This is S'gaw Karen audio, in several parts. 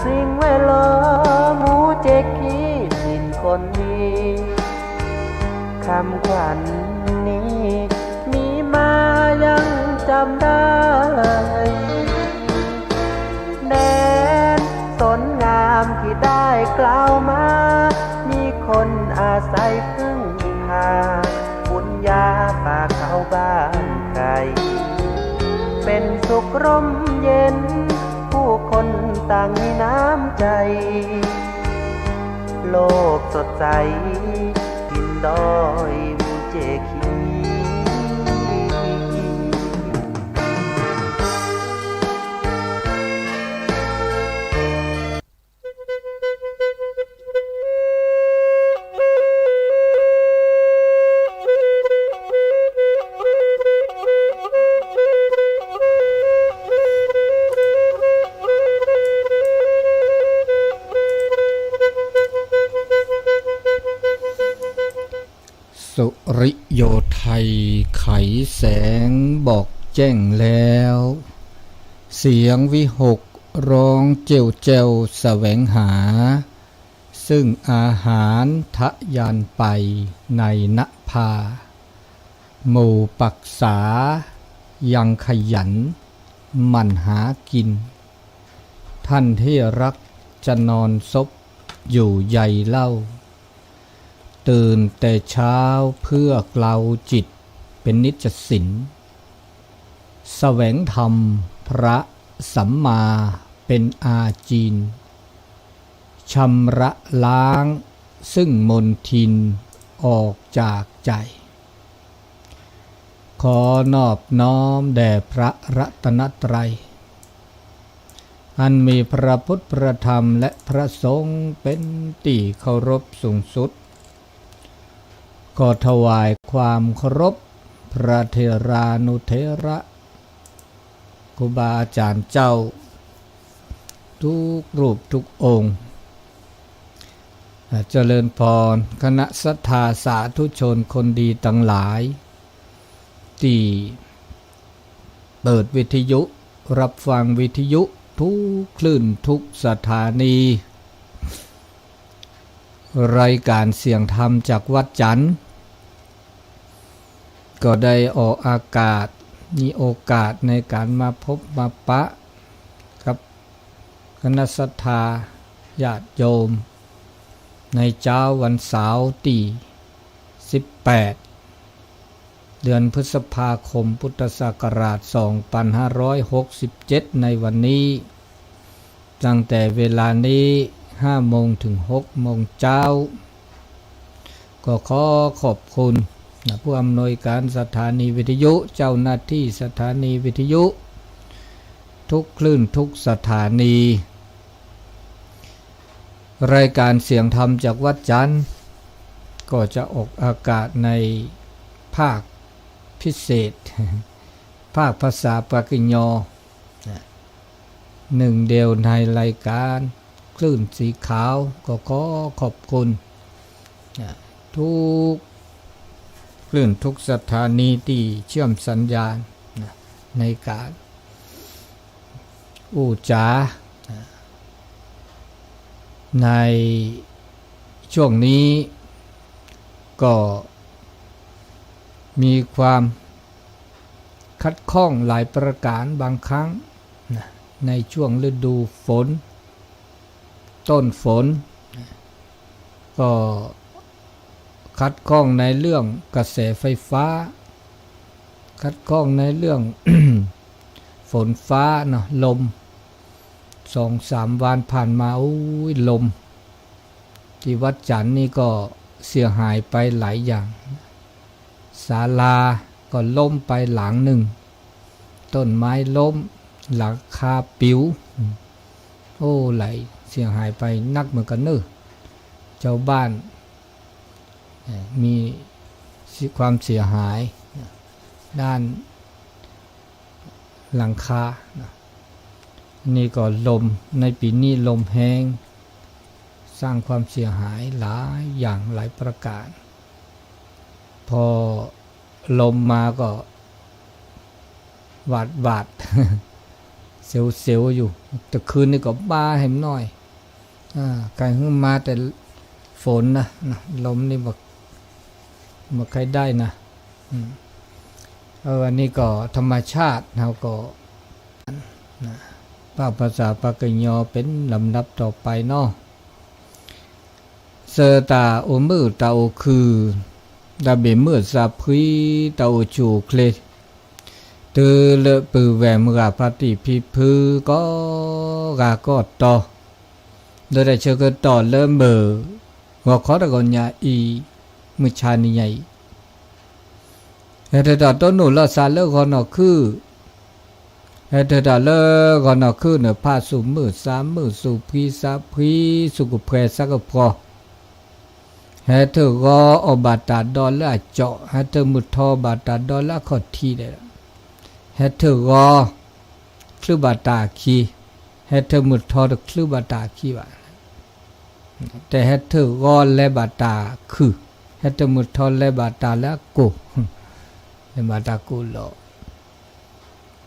สิ่งแวดล้อม หูเจคิด ดินคนดี คำขวัญนี้ มีมายังจำได้ แดนสนงามที่ได้กล่าวมา มีคนอาศัยพึ่งพา บุญญาป่าเขาบ้านใคร เป็นสุขร่มเย็น ผู้คนต่างมีน้ำใจ โลกสดใส กินดอยมูเจคี สุริโยไทยไขแสงบอกแจ้งแล้ว เสียงวิหกร้องเจ้วแจ้วแสวงหา ซึ่งอาหารทะยานไปในนภา หมู่ปักษายังขยันหมั่นหากิน ท่านที่รักจะนอนซบอยู่ใยเล่า ตื่นแต่เช้าเพื่อเกลาจิตเป็นนิจสิน แสวงธรรมพระสัมมาเป็นอาจีน ชำระล้างซึ่งมลทินออกจากใจ ขอนอบน้อมแด่พระรัตนตรัย อันมีพระพุทธพระธรรมและพระสงฆ์เป็นที่เคารพสูงสุด ขอถวายความเคารพพระเถรานุเถระ ครูบาอาจารย์เจ้า ทุกรูปทุกองค์ เจริญพร คณะศรัทธาสาธุชนคนดีทั้งหลาย ที่เปิดวิทยุ รับฟังวิทยุทุกคลื่นทุกสถานี รายการเสียงธรรมจากวัดจันทร์ ก็ได้ออกอากาศ มีโอกาสในการมาพบมาปะกับคณะศรัทธาญาติโยม ในเช้าวันเสาร์ที่ สิบแปด เดือนพฤษภาคม พุทธศักราช สองพันห้าร้อยหกสิบเจ็ด ในวันนี้ ตั้งแต่เวลานี้ ห้าโมงถึงหกโมงเช้า ก็ขอขอบคุณนะ ผู้อำนวยการสถานีวิทยุ เจ้าหน้าที่สถานีวิทยุ ทุกคลื่นทุกสถานี รายการเสียงธรรมจากวัดจันทร์ ก็จะออกอากาศในภาคพิเศษ ภาคภาษาปากิญอ นะ หนึ่งเดียวในรายการคลื่นสีขาว ก็ขอขอบคุณ นะ ทุกคลื่นทุกสถานีที่เชื่อมสัญญาณ นะ ในการอู้จ๋า นะ ในช่วงนี้ก็มีความ ขัดข้องหลายประการ บางครั้งนะ ในช่วงฤดูฝน ต้นฝน ก็ขัดข้องในเรื่องกระแสไฟฟ้า ขัดข้องในเรื่อง ฝนฟ้าเนาะ ลม สองสามวันผ่านมา โอ้ย ลม ที่วัดจันทร์นี่ก็เสียหายไปหลายอย่าง ศาลาก็ล้มไปหลังหนึ่ง ต้นไม้ล้ม หลังคาปลิว โอ้ หลาย เสียหายไปนักเหมือนกันเนอะ ชาวบ้าน เอ่อ มีความเสียหาย ด้านหลังคานะ นี่ก็ลม ในปีนี้ลมแฮง สร้างความเสียหายหลายอย่างหลายประการ พอลมมาก็หวาดหวาด စ့အိၣ်စ့အိၣ်ယူၤ, တခုန့ၣ်ကဘၣ်ဟဲမနီၣ်အံၤ, ကဟဲမၤတဲ phone နၤ, လီၤမ့ၢ်န့ၣ် မ့ၢ်ခဲဒၣ်အံၤနၤ, အဝဲန့ၣ်ကီး ธรรมชาติ နကီး ဘၣ်ภาษาပှၤကညီ เป็นลำดับต่อไปเนาะ စၢၤတၢ်အိၣ်မုာ်တၢ်အိၣ်ခုၣ်, တၢ်ဘ့ၣ်မုၢ်သးဖှံ, တၢ်အိၣ်ဆူၣ်အိၣ်ချ့, တုၤလၢပုၢ်ဝဲၢ်မုၢ်ဂၤဖါတံၢ်ဖံဖုကိးဂၤကီၢ်တီ, ဒီးတၢ်ဆၢကတီၢ်လၢမုၢ်ဂီၤခီတဂီၤညါအံၤ, မုၢ်ဆါနံၤညါအံၤ ဟဲထၢၣ်တၢ်တိၢ်နီၣ်လီၤသးလၢဂီၤနီၢ်ခုၣ်, ဟဲထၢၣ်တၢ်လၢဂီၤနီၢ်ခုၣ်န့ၣ် ဖးဆူၣ်မုာ်သးမုာ် ဆူၣ်ဖှံသးဖှံ ဆူၣ်ကဖှဲသးကဖှီ, ဟဲထၢၣ်ဂီၤအီၣ်ဘၣ်တၢ်ဒီလၢအကၠီၣ်, ဟဲထၢၣ်မုၢ်ထီဘၣ်တၢ်ဒီလၢအခီၣ်ထံးဒီး, ဟဲထၢၣ်ဂီၤ ချုးဘၣ်တၢ်အခံ, ဟဲထၢၣ်မုၢ်ထီတချုးဘၣ်တၢ်အခံဘၣ် တဲဟဲထၢၣ်ဂီၤလဲၤဘၣ်တၢ်ခုၣ်, ဟဲထၢၣ်မုၢ်ထီလဲၤဘၣ်တၢ်လၢအကိၢ်, လဲၤဘၣ်တၢ်ကိၢ်လီၤ,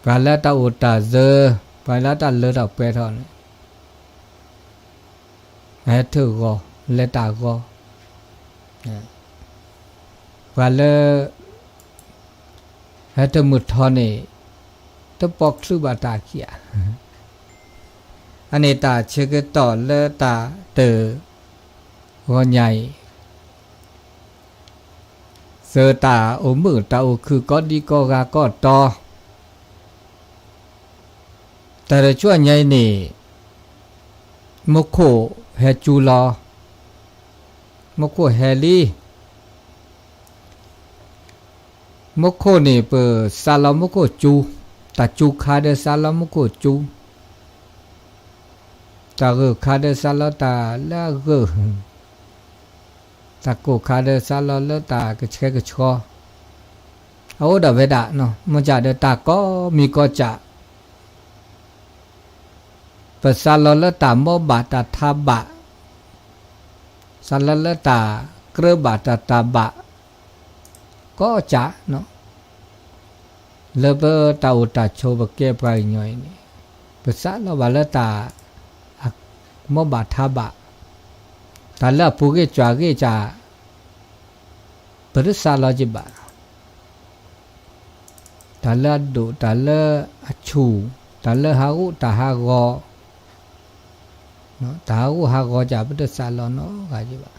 ပှၤလၢတၢ်အိၣ်တၢ်စၢၤ, ပှၤလၢတၢ်လၢထီၣ်ပှဲၤထီၣ်န့ၣ် ဟဲထၢၣ်ဂီၤ, လဲၤတၢ်ဂီၤ, ပှၤလၢ ဟဲထၢၣ်မုၢ်ထီန့ၣ် တပိာ်ချုးဘၣ်တၢ်ခံဧါ. အန့ၣ်တၢ်ဆၢကတီၢ်လၢတၢ်တၢၢ်ဂီၤညါအံၤ, စၢၤတၢ်အိၣ်မုာ်တၢ်အိၣ်ခုၣ်ကိးဒံကိးဂၤကိးတီ တၢ်တဆူညါအံၤန့ၣ် မူခိၣ်ဟဲစူၤလီၤ, မူခိၣ်ဟဲလံ, မူခိၣ်န့ၣ် ပစးလီၤမူခိၣ်စူၤ, တၢ်စူၤခါဒီးစးလီၤမူခိၣ်စူၤ, တၢ်ဂၢၢ်ခါဒီးစးလီၤတၢ်လၢအဂၢၢ် တၢ်ကိၢ်ခါဒီးစးလီၤလၢတၢ်ကဆှဲကဆှီ, အအိၣ်ဒၣ်ဝဲဒၣ်, မ့ၢ်ကဒီးတၢ်ကိးမံၤကိးကၢ်, ပစးလီၤလၢတၢ်မိၢ်ဘၣ်တၢ်ထါဘၣ်, စးလီၤလၢတၢ်ကြၢးဘၣ်တၢ်တၢ်ဘၣ်, ကိးကၢ်, လၢပတၢ်အိၣ်တၢ်ဆိးပကဲပှၤကညီအံၤန့ၣ်, ပစးလီၤဘၣ်လၢတၢ် မိၢ်ဘၣ်ထါဘၣ်, တၢ်လၢအပူၤဂ့ၢ်ကွၢ်ဂ့ၢ်ကၢ်, ပတစးလီၤက့ၤဘၣ်, တၢ်လၢအဒိၣ် တၢ်လၢအဆူၣ်, တၢ်လၢဟးဂူာ်တၢ်ဟးဂီၤ, တၢ်ဟးဂူာ်ဟးဂီၤကၢ် ပတစးလီၤနီတဂၤက့ၤဘၣ်,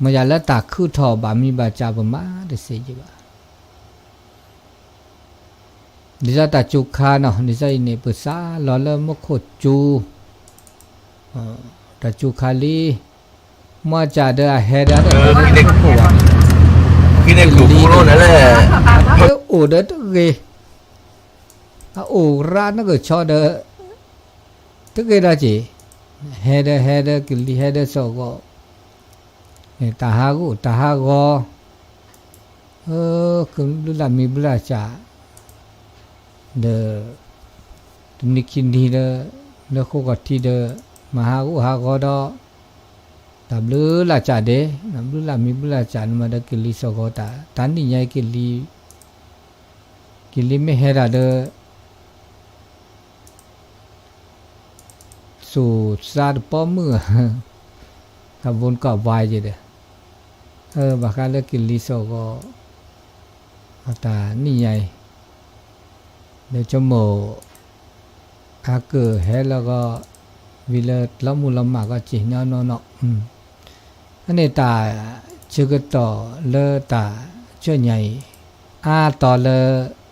မ့ၢ်ယၤလၢတၢ်ခုၣ်ထီၣ်ဘၣ်မံၤဘၣ်ကၢ် ပမၤတသ့က့ၤဘၣ်. ဒ်သိးတၢ်စူၤခါနီၤ, ဒ်သိးအံၤန့ၣ် ပစးလီၤလၢမူခိၣ်စူၤ, တၢ်စူၤခါလံ, မ့ၢ်ကဒီးအဟဲဒီးတၢ်ခိၣ်ဘၣ်, ကလံၤန့ၣ် အိၣ်ဒီးတဂ့ၤ, အအိၣ်ရၣ်နကဆီဒီး တဂ့ၤဒီးက့ၤ, ဟဲဒီးဟဲဒီးကလံၤဟဲဒီးစီၤဂီၤ, တၢ်ဟးဂူာ်တၢ်ဟးဂီၤ, ကဘျုးလၢ်မံဘျုးလၢ်ကၢ်, ဒီး တနံၤခံနံၤဒီး လၢဃိကီၢ်ထံဒီး မၤဟးဂူာ်ဟးဂီၤဒီး တၢ်ဘျုးလၢ်ကၢ်ဒဲး, ဘျုးလၢ်မံဘျုးလၢ်ကၢ်န့ၣ်မးဒီးကလံၤစီၤဂီၤတၢ်, တၢ်နံၣ်ညါအံၤ ကလံၤမ့ၢ်ဟဲဒၣ်ဒီး သူၣ်သးတပီမုၣ်, တၢ်ဘိနကီၢ်ဘါယဲဒီး, ဘၣ်ဃးလၢကလံၤစီၤဂီၤ အတၢ်နံၣ်ညါအံၤ, ဒီးဆိကမိၣ် အကဟဲလီၤဂီၤ ဝံၤလၢလီမုၢ်လီမၢ်ကီၢ်စ့ၢ်နီၢ်နီၢ်နီၢ်, အန့ၣ်တၢ်ဆၢကတီၢ်လၢတၢ်ဆူညါအံၤ, အါတီၤလၢ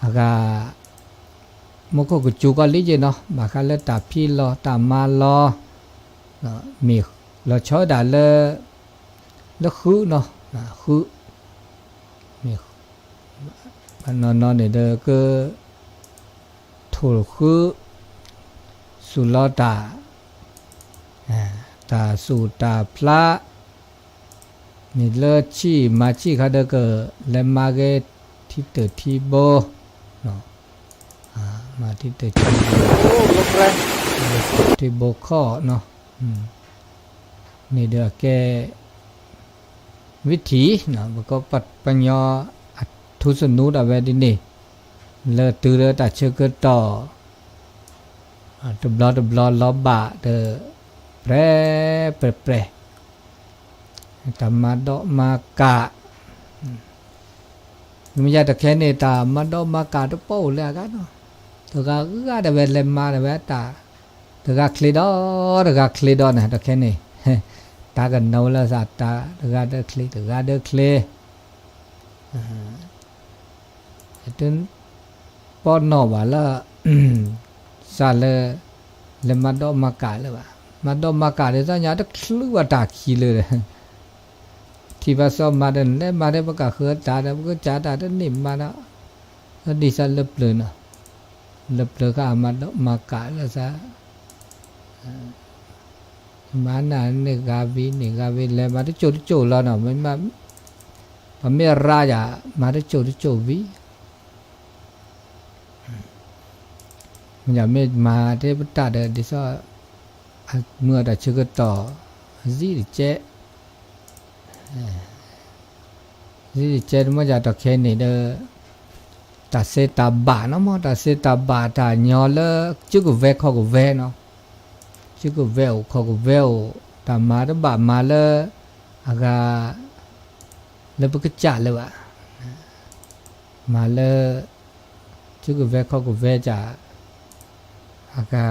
အဂၤ မူခိၣ်ကစူၤကီးလံယဲနီၤ, ဘၣ်ဃးလၢတၢ်ဖံးလီၤတၢ်မၤလီၤ, မ့ၢ်လီၤဆီဒၣ်လၢ လၢဃုနီၤ, ဃု, မ့ၢ် ဘၣ်နီၢ်နီၢ်န့ၣ်ဒီးက ထိၣ်ဃု, စူၤလီၤတၢ်, တၢ်စူၢ်တၢ်ဖျး, မ့ၢ်လၢဆံၣ်မၤဆံၣ်ခါဒီးကလဲၤမၤဂ့ၤ ထံတၢၢ်ထံဘိ, မၤထံတၢၢ်ထံဘိ, ထံဘိခီၣ်နီၤ, န့ၣ်ဒီးအကဲ ဝံထံၣ်, ပကီၢ်ပှၤကညီ အထူသနူဒၣ်ဝဲဒ်န့ၣ်, လၢတုၤလၢတၢ်ဆၢကတီၢ် တဘျီတဘျီလီၤဘၣ်ဒီး ပြဲပြဲပြဲ တၢ်မၤဒီးမၤကး မ့ၢ်ယၤတခဲန့ၣ် တၢ်မၤဒီးမၤကးတပီၢ်အိၣ်လၢအဂၤနီၤ, တဂၤဂၤဒၣ်ဝဲလဲၤမၤဒၣ်ဝဲတၢ် တဂၤချ့ဒီး တဂၤချ့ဒီးန့ၣ် တခဲန့ၣ် တၢ်ကနိးလၢသးတၢ် တဂၤဒီးချ့ တဂၤဒီးချ့ ပီၢ်နီၣ်ဘၣ်လၢ စးလၢ လဲၤမၤဒီးမၤကးလၢၤဘၣ်, မၤဒီးမၤကးဒီးသ့ၣ်ညါတချုးဘၣ်တၢ်ခံးလၢၤဒီး ထံၣ်ဘၣ်စီမၤဒီး လဲၤမၤဒီးပကဃၢၤတၢ်ဒီး ပကစၢ်တၢ်တန့ၢ်မၤဒီး ဒ်သိးလၢပျၢၤနီၤ, လၢပျၢၤဃာ်မၤဒီးမၤကးလၢသး မၤနၤန့ၣ်ဂၤဝံၤန့ၣ်ဂၤဝံၤ လဲၤမၤတစိၢ်တစိၢ်လီၤနီၤ, ပမ့ၢ်ရါယၤ မၤတစိၢ်တစိၢ်ဝံၤ ယမ့ၢ်မၤတ့ၢ်ပတၢ်ဒီး ဒ်သိး မုၢ်အတၢ်ဆၢကတီၢ် အဇံတကဲ အဇံတကဲတမ့ၢ်ယၤတခဲန့ၣ်ဒီး တၢ်စ့တၢ်ဘၣ်နီၤမ့ၢ် တၢ်စ့တၢ်ဘၣ်တၢ်ညီလၢ စုကဝဲၤခီၣ်ကဝဲၤနီၤ, စုကဝဲၤအိၣ်ခီၣ်ကဝဲၤအိၣ် တၢ်မၤတဘၣ်မၤလၢ အဂၤ လၢပကစၢ်လၢၤဘၣ် မၤလၢ စုကဝဲၤခီၣ်ကဝဲၤကၢ် အဂၤ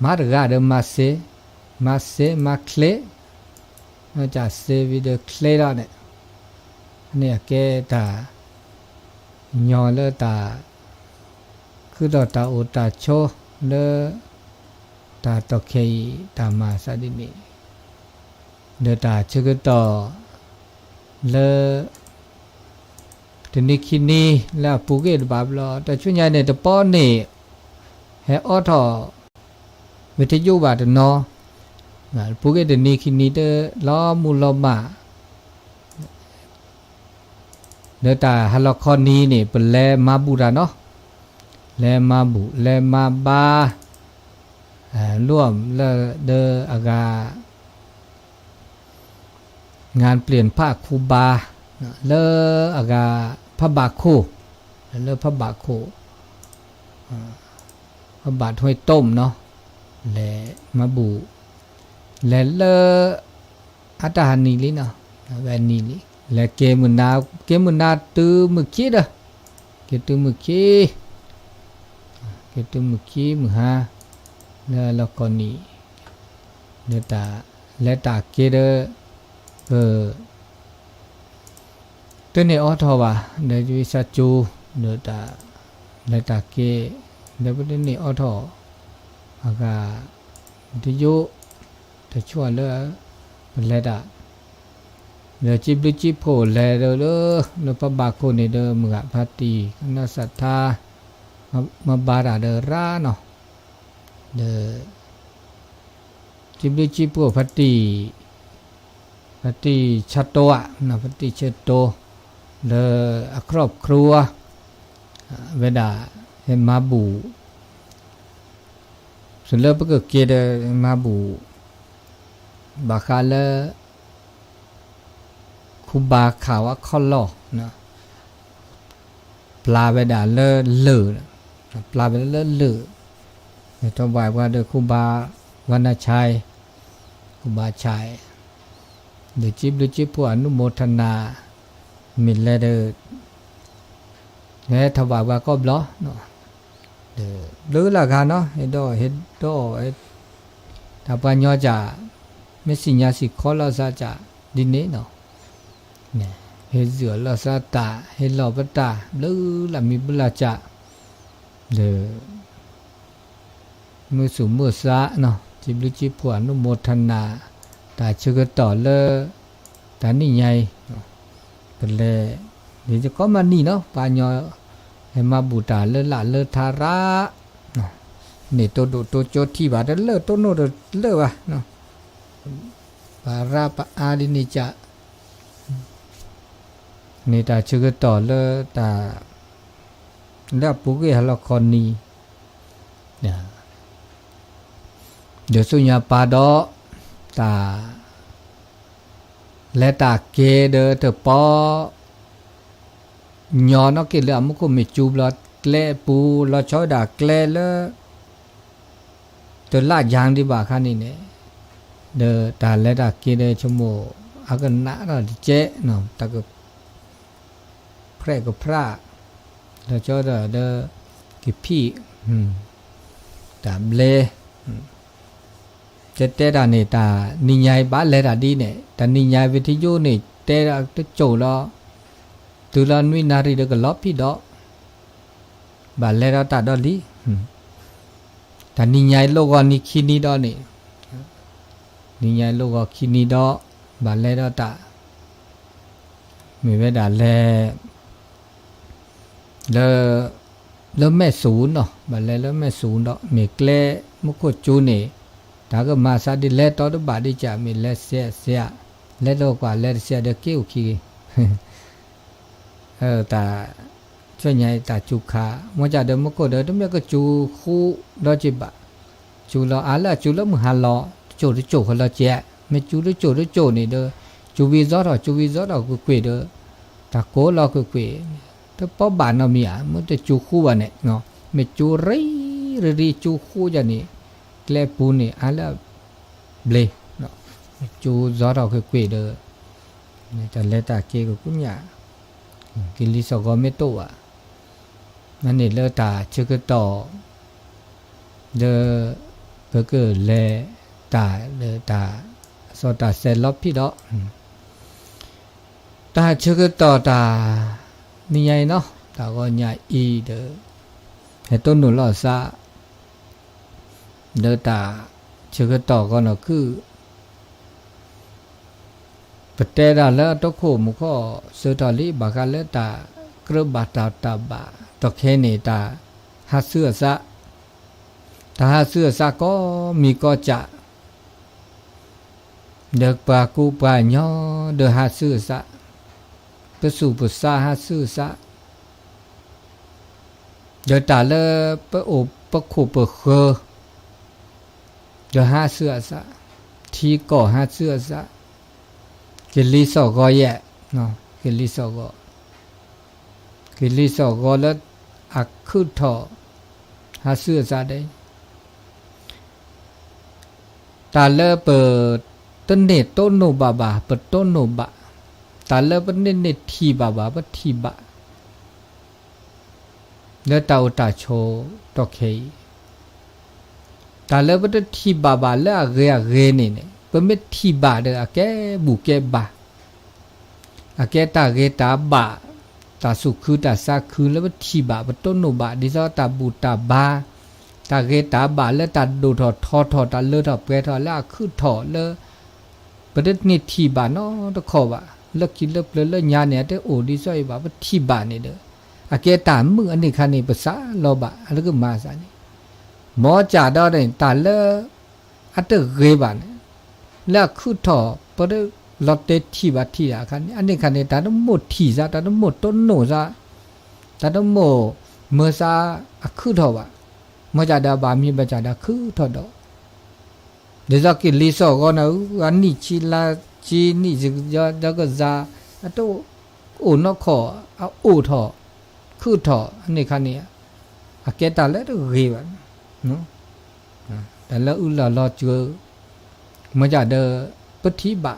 မၤတဂၤဒီးမၤစ့, မၤစ့မၤချ့, မၤစ့ဝံၤဒီးချ့ဒီးန့ၣ်, န့ၣ်အကဲတၢ် ညီလၢတၢ် ခုဒီးတၢ်အိၣ်တၢ်ဆိးလၢ တၢ်တီၢ်ခဲအံၤ တၢ်မၤသးဒ်န့ၣ် ဒီးတၢ်ဆၢကတီၢ် လၢ တနံၤခံနံၤလၢအပူၤကွံာ်တဘၣ်ဘျီ တၢ်ဆူညါန့ၣ် တပီၢ်န့ၣ် ဟဲအိးထီၣ် ဝံၤတယိၣ်ဘၣ်တနီၤ, ပူၤကွံာ်တနံၤခံနံၤတလီၤမုၢ်လီၤမၢ် လၢတၢ်ဟါလီၤခီနံၤန့ၣ် ပလဲၤမၤဘူၣ်တၢ်နီၤ, လဲၤမၤဘူၣ် လဲၤမၤဘါ လိၣ်လၢဒီးအဂၤ งานเปลี่ยนผ้าครูบา လၢအဂၤ ဖးဘးခိၣ်, လၢဖးဘးခိၣ် ဖးဘးထွဲတုမ်နီၤ, လဲၤမၤဘူၣ် လဲၤလၢ အတၢ်ဟါနံၤလံနီၤ, ဝဲနံၤလံ, လဲၤက့ၤမုၢ်နၤ, က့ၤမုၢ်နၤတုၤမုၢ်ခံဒီး, က့ၤတုၤမုၢ်ခံ, က့ၤတုၤမုၢ်ခံမုၢ်ဟါ, လၢလီၢ်ကီၢ်နံၤ, ဒီးတၢ် လဲၤတၢ်က့ၤဒီး ပ တန့ၢ်အိးထီၣ်ဘၣ် ဒီးဝံသးစူၤ ဒီးတၢ် လဲၤတၢ်က့ၤ ဒီးပတန့ၢ်အိးထီၣ် အဂၤ တယိၣ် တဆိၣ်လၢ ပလဲၤတၢ် ဒီးစံးဘျုးစံးဖှိၣ်လဲၤဒီး လၢ လၢပဘၣ်ခိၣ်န့ၣ်ဒီး မုၢ်ဂၤဖါတံၢ် ကနီၢ်စၢ်ထါ မၤဘါတၢ်ဒီးရါနီၤ ဒီး စံးဘျုးစံးဖှိၣ်ဖါတံၢ် ဖါတံၢ်ဆၢတိဧါ, ဖါတံၢ်ဆၢတိ လၢအခီၣ်ခရူ ဝဲဒၣ် ဟဲမၤဘူၣ် တုၤလၢပကက့ၤဒီးမၤဘူၣ် ဘၣ်ဃးလၢ ခူဘၤခးဝဲခီၣ်လီၢ် ပျၢ်ဝဲဒၣ်လၢလၢၢ်, ပျၢ်ဝဲဒၣ်လၢလၢၢ်, ထီၣ်ဘၣ်ပှၤဒီးခူဘၤ ဝါနါဆဲ, ခူဘၤဆဲ, ဒီးစံးဘျုးစံးဖှိၣ်အနုမောทนา မ့ၢ်လဲၤဒီး ဟဲထီၣ်ဘၣ်ပှၤကိးဘျီ ဒီးဘျုးလၢ်ဂၤနီၤ, ဟဲဒီး ဟဲဒီး တၢ်ပှၤညီကၢ် မ့ၢ်စံၣ်ညါစံၣ်ခီလီၤသးကၢ် ဒ်န့ၣ်နီၤ, ဟဲစံၣ်အီၤလီၤသးတၢ် ဟဲလီၤပတၢ် ဘျုးလၢ်မံၤဘျုးလၢ်ကၢ် ဒီး မုၢ်သူၣ်မုၢ်သး စံးဘျုးစံးဖှိၣ်အနုမောทนา တၢ်ဆၢကတီၢ်လၢ တၢ်နံၣ်ညါအံၤ ပလဲၤ ဒ်ယကီမးနံၣ်နီၤ ပှၤညီ ဟဲမၤဘူၣ်တၢ်လၢလၢ်လၢထါရၣ် န့ၣ်တိၢ်ဒိၣ်တိၢ်ကၠိထံၣ်ဘၣ်တလၢၢ်တိၢ်နီၣ်တလၢၢ်ဘၣ် ပှၤရၣ်ပှၤအါဒ်န့ၣ်ကၢ် န့ၣ်တၢ်ဆၢကတီၢ်လၢတၢ် လၢအပူၤကွံာ်ဟါလီၤခီနံၤ ဒီးဆူညါပၢ်ဒီး တၢ် လဲၤတၢ်က့ၤဒီးတပီၢ် ညီနီၣ်က့ၤလၢအမူခိၣ်မ့ၢ်ကၠူဘျီ ကျဲအပူၤ လီၤဆီဝဲဒၣ်ကျဲလၢ တလၢ်ယါဒံးဘၣ်အခါန့ၣ်န့ၣ်, ဒီးတၢ်လဲၤတၢ်က့ၤဒီးဆိကမိၣ်အကနးထီၣ်တကဲ, တၢ်က ဖျဲးကဖျါ, လီၤဆီဒီး ကဖံး, တၢ်ဘျဲ, ကတဲတၢ်န့ၣ် တၢ်နံၤညါအံၤဘၣ်လဲၤတၢ်ဒ်န့ၣ်, တၢ်နံၤညါအံၤ ဝံၤထံယိန့ၣ် တဲတၢ်တစိၢ်လီၤ, တုၤလီၤနွံနၣ်ရံၣ်ဒီးကလီၤဖံးဒီး ဘၣ်လဲၤဒီးတၢ်ဒီးလံ, တၢ်နံၤညါအံၤလိၣ်ဂီၤနံၤခံနံၤဒီးန့ၣ်, နံၤညါအံၤလိၣ်ဂီၤခံနံၤဒီး ဘၣ်လဲၤဒီးတၢ်, မ့ၢ်ဝဲဒၣ်လဲၤ လၢ လၢမဲၣ်စူၤနီၤ, ဘၣ်လဲၤလၢမဲၣ်စူၤဒီး မ့ၢ်ကျဲမူခိၣ်စူၤန့ၣ်, တၢ်ကမၤသးဒ်လဲၤတီတဘၣ်ဒ်ကး မ့ၢ်လဲၤစဲးစဲး, လဲၤတကွၢ်လဲၤတစဲးဒီးက့အိၣ်ခံဂ့ၤ တၢ် ဆူညါအံၤတၢ်စူၤခး မ့ၢ်ကဒီးမူခိၣ်ဒီး တမ့ၢ်ကစူၤဃူဒီးက့ဘၣ်, စူၤလီၤအါလၢအစူၤလၢမုၢ်ဟါလီၤ တစိၢ်တစိၢ်ဃီလီၤကဲ, မ့ၢ်စူၤတစိၢ်တစိၢ်န့ၣ်ဒီး စူၤဝံၤစီထီၣ် စူၤဝံၤစီထီၣ်ကွ့ၢ်ကွ့ၢ်ဒီး တၢ်ကိးလီၤကွ့ၢ်ကွ့ၢ်, တပီဘၣ်နီတမံၤဧါ, မ့ၢ်တစူၤဃူဘၣ်န့ၣ်, မ့ၢ်စူၤရံၣ်ရံၣ်စူၤဃူယၤန့ၣ်, ကျဲပူၤန့ၣ် အါလၢ ဘျ့, စူၤစီထီၣ်ကွ့ၢ်ကွ့ၢ်ဒီး တၢ်လဲၤတၢ်က့ၤကကူညၣ်, ကလံၤစိးဂီၤမ့ၢ်တအိၣ်ဘၣ်, အန့ၣ်လၢတၢ်ဆၢကတီၢ် လၢ ပကလဲၤတၢ်လၢတၢ် စီၤတၢ်ဆဲးလီၤဖံးဒီး တၢ်ဆၢကတီၢ်တၢ် နံၤညါအံၤနီၤ တၢ်ဂီၤညါအံၤဒီး ဟဲတိၢ်နီၣ်လီၤသး လၢတၢ်ဆၢကတီၢ်ဂီၤနီၢ်ခုၣ် ပတဲဒၣ်လၢအတီခိၣ်မူခိၣ် စၢထီၣ်လံ ဘၣ်ဃးလၢတၢ်ကြၢးဘၣ်တၢ်တၢ်ဘၣ် ဒီးခဲအံၤန့ၣ် တၢ်ဟးဆူအသး, တၢ်ဟးဆူအသးကိးမံၤကိးကၠး ဒီးပှၤကူပှၤကညီ ဒီးဟးဆူအသး, ပသူၣ်ပသးဟးဆူအသး, ဒီးတၢ်လၢပအိၣ်ပခိၣ်ပဃၢၤ ဒီးဟးဆူအသး, ထံကီၢ်ဟးဆူအသး, ကလံၤစိးဂီၤယဲၢ်, ကလံၤစိးဂီၤ, ကလံၤစိးဂီၤလၢအခုၣ်ထီၣ် ဟးဆူအသးဒဲး တၢ်လၢပ တန့ၢ်တိၢ်နီၣ်ဘၣ်ဘၣ် ပတိၢ်နီၣ်ဘၣ်, တၢ်လၢပတန့ၢ်ထံၣ်ဘၣ်ဘၣ် ပထံၣ်ဘၣ် လၢတၢ်အိၣ်တၢ်ဆိးတီၢ်ခဲအံၤ, တၢ်လၢပတထံၣ်ဘၣ်ဘၣ်လၢအဂ့ၤအဂ့ၤန့ၣ်န့ၣ် ပမ့ၢ်ထံၣ်ဘၣ်ဒီးအကဲဘူးကဲဘါ အကဲတၢ်ဂ့ၤတၢ်ဘၣ်, တၢ်သူၣ်ခုတၢ်သးခုလၢပထံၣ်ဘၣ် ပတိၢ်နီၣ်ဘၣ် ဒ်သိးတၢ်ဘူၣ်တၢ်ဘါ, တၢ်ဂ့ၤတၢ်ဘၣ်လၢတၢ်ဒိၣ်ထီၣ်ထီထီၣ် တၢ်လၢထီၣ်ပှဲၤထီၣ်လၢအခုၣ်ထီၣ်လၢ ပတန့ၢ်ထံၣ်ဘၣ်နီတခီၣ်ဘၣ်, လၢခံလၢပျၢၤလၢညါန့ၣ် အတအိၣ်ဒ်သိးအံၤဘၣ် ပထံၣ်ဘၣ်န့ၣ်ဒီး အကဲတၢ်မုာ်အန့ၣ်ခါန့ၣ် ပသးလီၤဘၣ် အလၢကမၤသးန့ၣ်, မ်ကၠးဒီးန့ၣ် တၢ်လၢ အတဂ့ၤဘၣ်န့ၣ် လၢအခုၣ်ထီၣ် ပတလီၤတဲာ်ထံၣ်ဘၣ်ထံၣ်ဒၣ်အခါန့ၣ် အန့ၣ်ခါန့ၣ် တၢ်တမိၣ်ထံၣ်သး တၢ်တမိၣ်တိၢ်နီၣ်သး တၢ်တမိၣ်မၢသးအခုၣ်ထီၣ်ဘၣ်, မ်ကၠးဒီးဘၣ်မံၤဘၣ်ကၠးဒီးခုၣ်ထီၣ်ဒီး ဒ်သိးကလံၤစိးဂီၤန့ၣ် အနံၣ်ဆံလါဆံနံၣ် ယကယၤကစၤ အတအိၣ်နီၢ်ခီၣ် အအိၣ်ထီၣ် ခုၣ်ထီၣ် အန့ၣ်ခါန့ၣ် အကဲတၢ်လၢတဂ့ၤဘၣ်, တၢ်လၢအုၣ်လီၤလီၤစၢၤ မ်ကၠးဒီး ပထံၣ်ဘၣ်,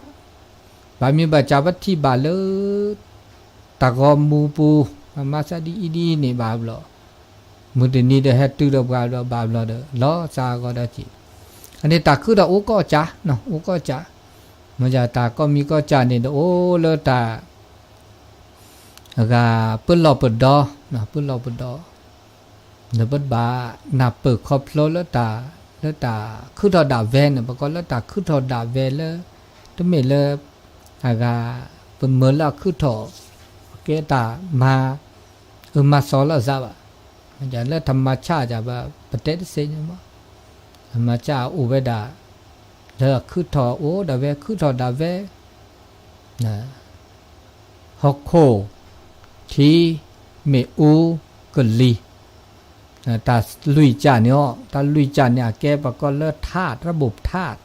ဘၣ်မံၤဘၣ်ကၠးပထံၣ်ဘၣ်လၢ တၢ်ဂီၤမူပူၤ မၤသးဒ်အံၤဒ်အံၤန့ၣ်ဘၣ်ဘျီ, မုၢ်တနံၤဒီးဟဲတုၤဒီးပှၤဒီးဘၣ်ဘျီဒီး လီၤသးဂီၤဒီးက့ၤ, အန့ၣ်တၢ်ခုၣ်ဒီးအိၣ်ကီၢ်ကၠး, အိၣ်ကီၢ်ကၠး, မ်ကၠးတၢ်ကိးမံၤကိးကၠးန့ၣ်ဒီးအိၣ်လၢတၢ် အဂၤ ပလီၢ်ပဒီ, ပလီၢ်ပဒီ, ဒီးပဘၣ်နၢ်ပၢၢ်ခီဖျိလၢတၢ် လၢတၢ်ခုၣ်ထီၣ်ဒၣ်ဝဲန့ၣ် ပကိးလၢတၢ်ခုၣ်ထီၣ်ဒၣ်ဝဲလၢ တမ့ၢ်လၢ အဂၤ ပမၢလၢအခုၣ်ထီၣ် ကဲတၢ်မၤ အမၤစီၤလီၤသးဘၣ်, လၢထမၤဆၣ်ကၠးဘၣ် ပတဲတသ့န့ၣ်မး, ထမၤဆၣ်အိၣ်ဝဲဒၣ် လၢအခုၣ်ထီၣ်အိၣ်ဒၣ်ဝဲ ခုၣ်ထီၣ်ဒၣ်ဝဲ ဟီၣ်ခိၣ် ထံ မ့ၣ်အူ ကလံၤ, တၢ်လွံၢ်ကၠးန့ၣ်အီၤ တၢ်လွံၢ်ကၠးန့ၣ် အကဲပှၤကိးလၢထၣ် တၢ်ဘိၣ်ထၣ်,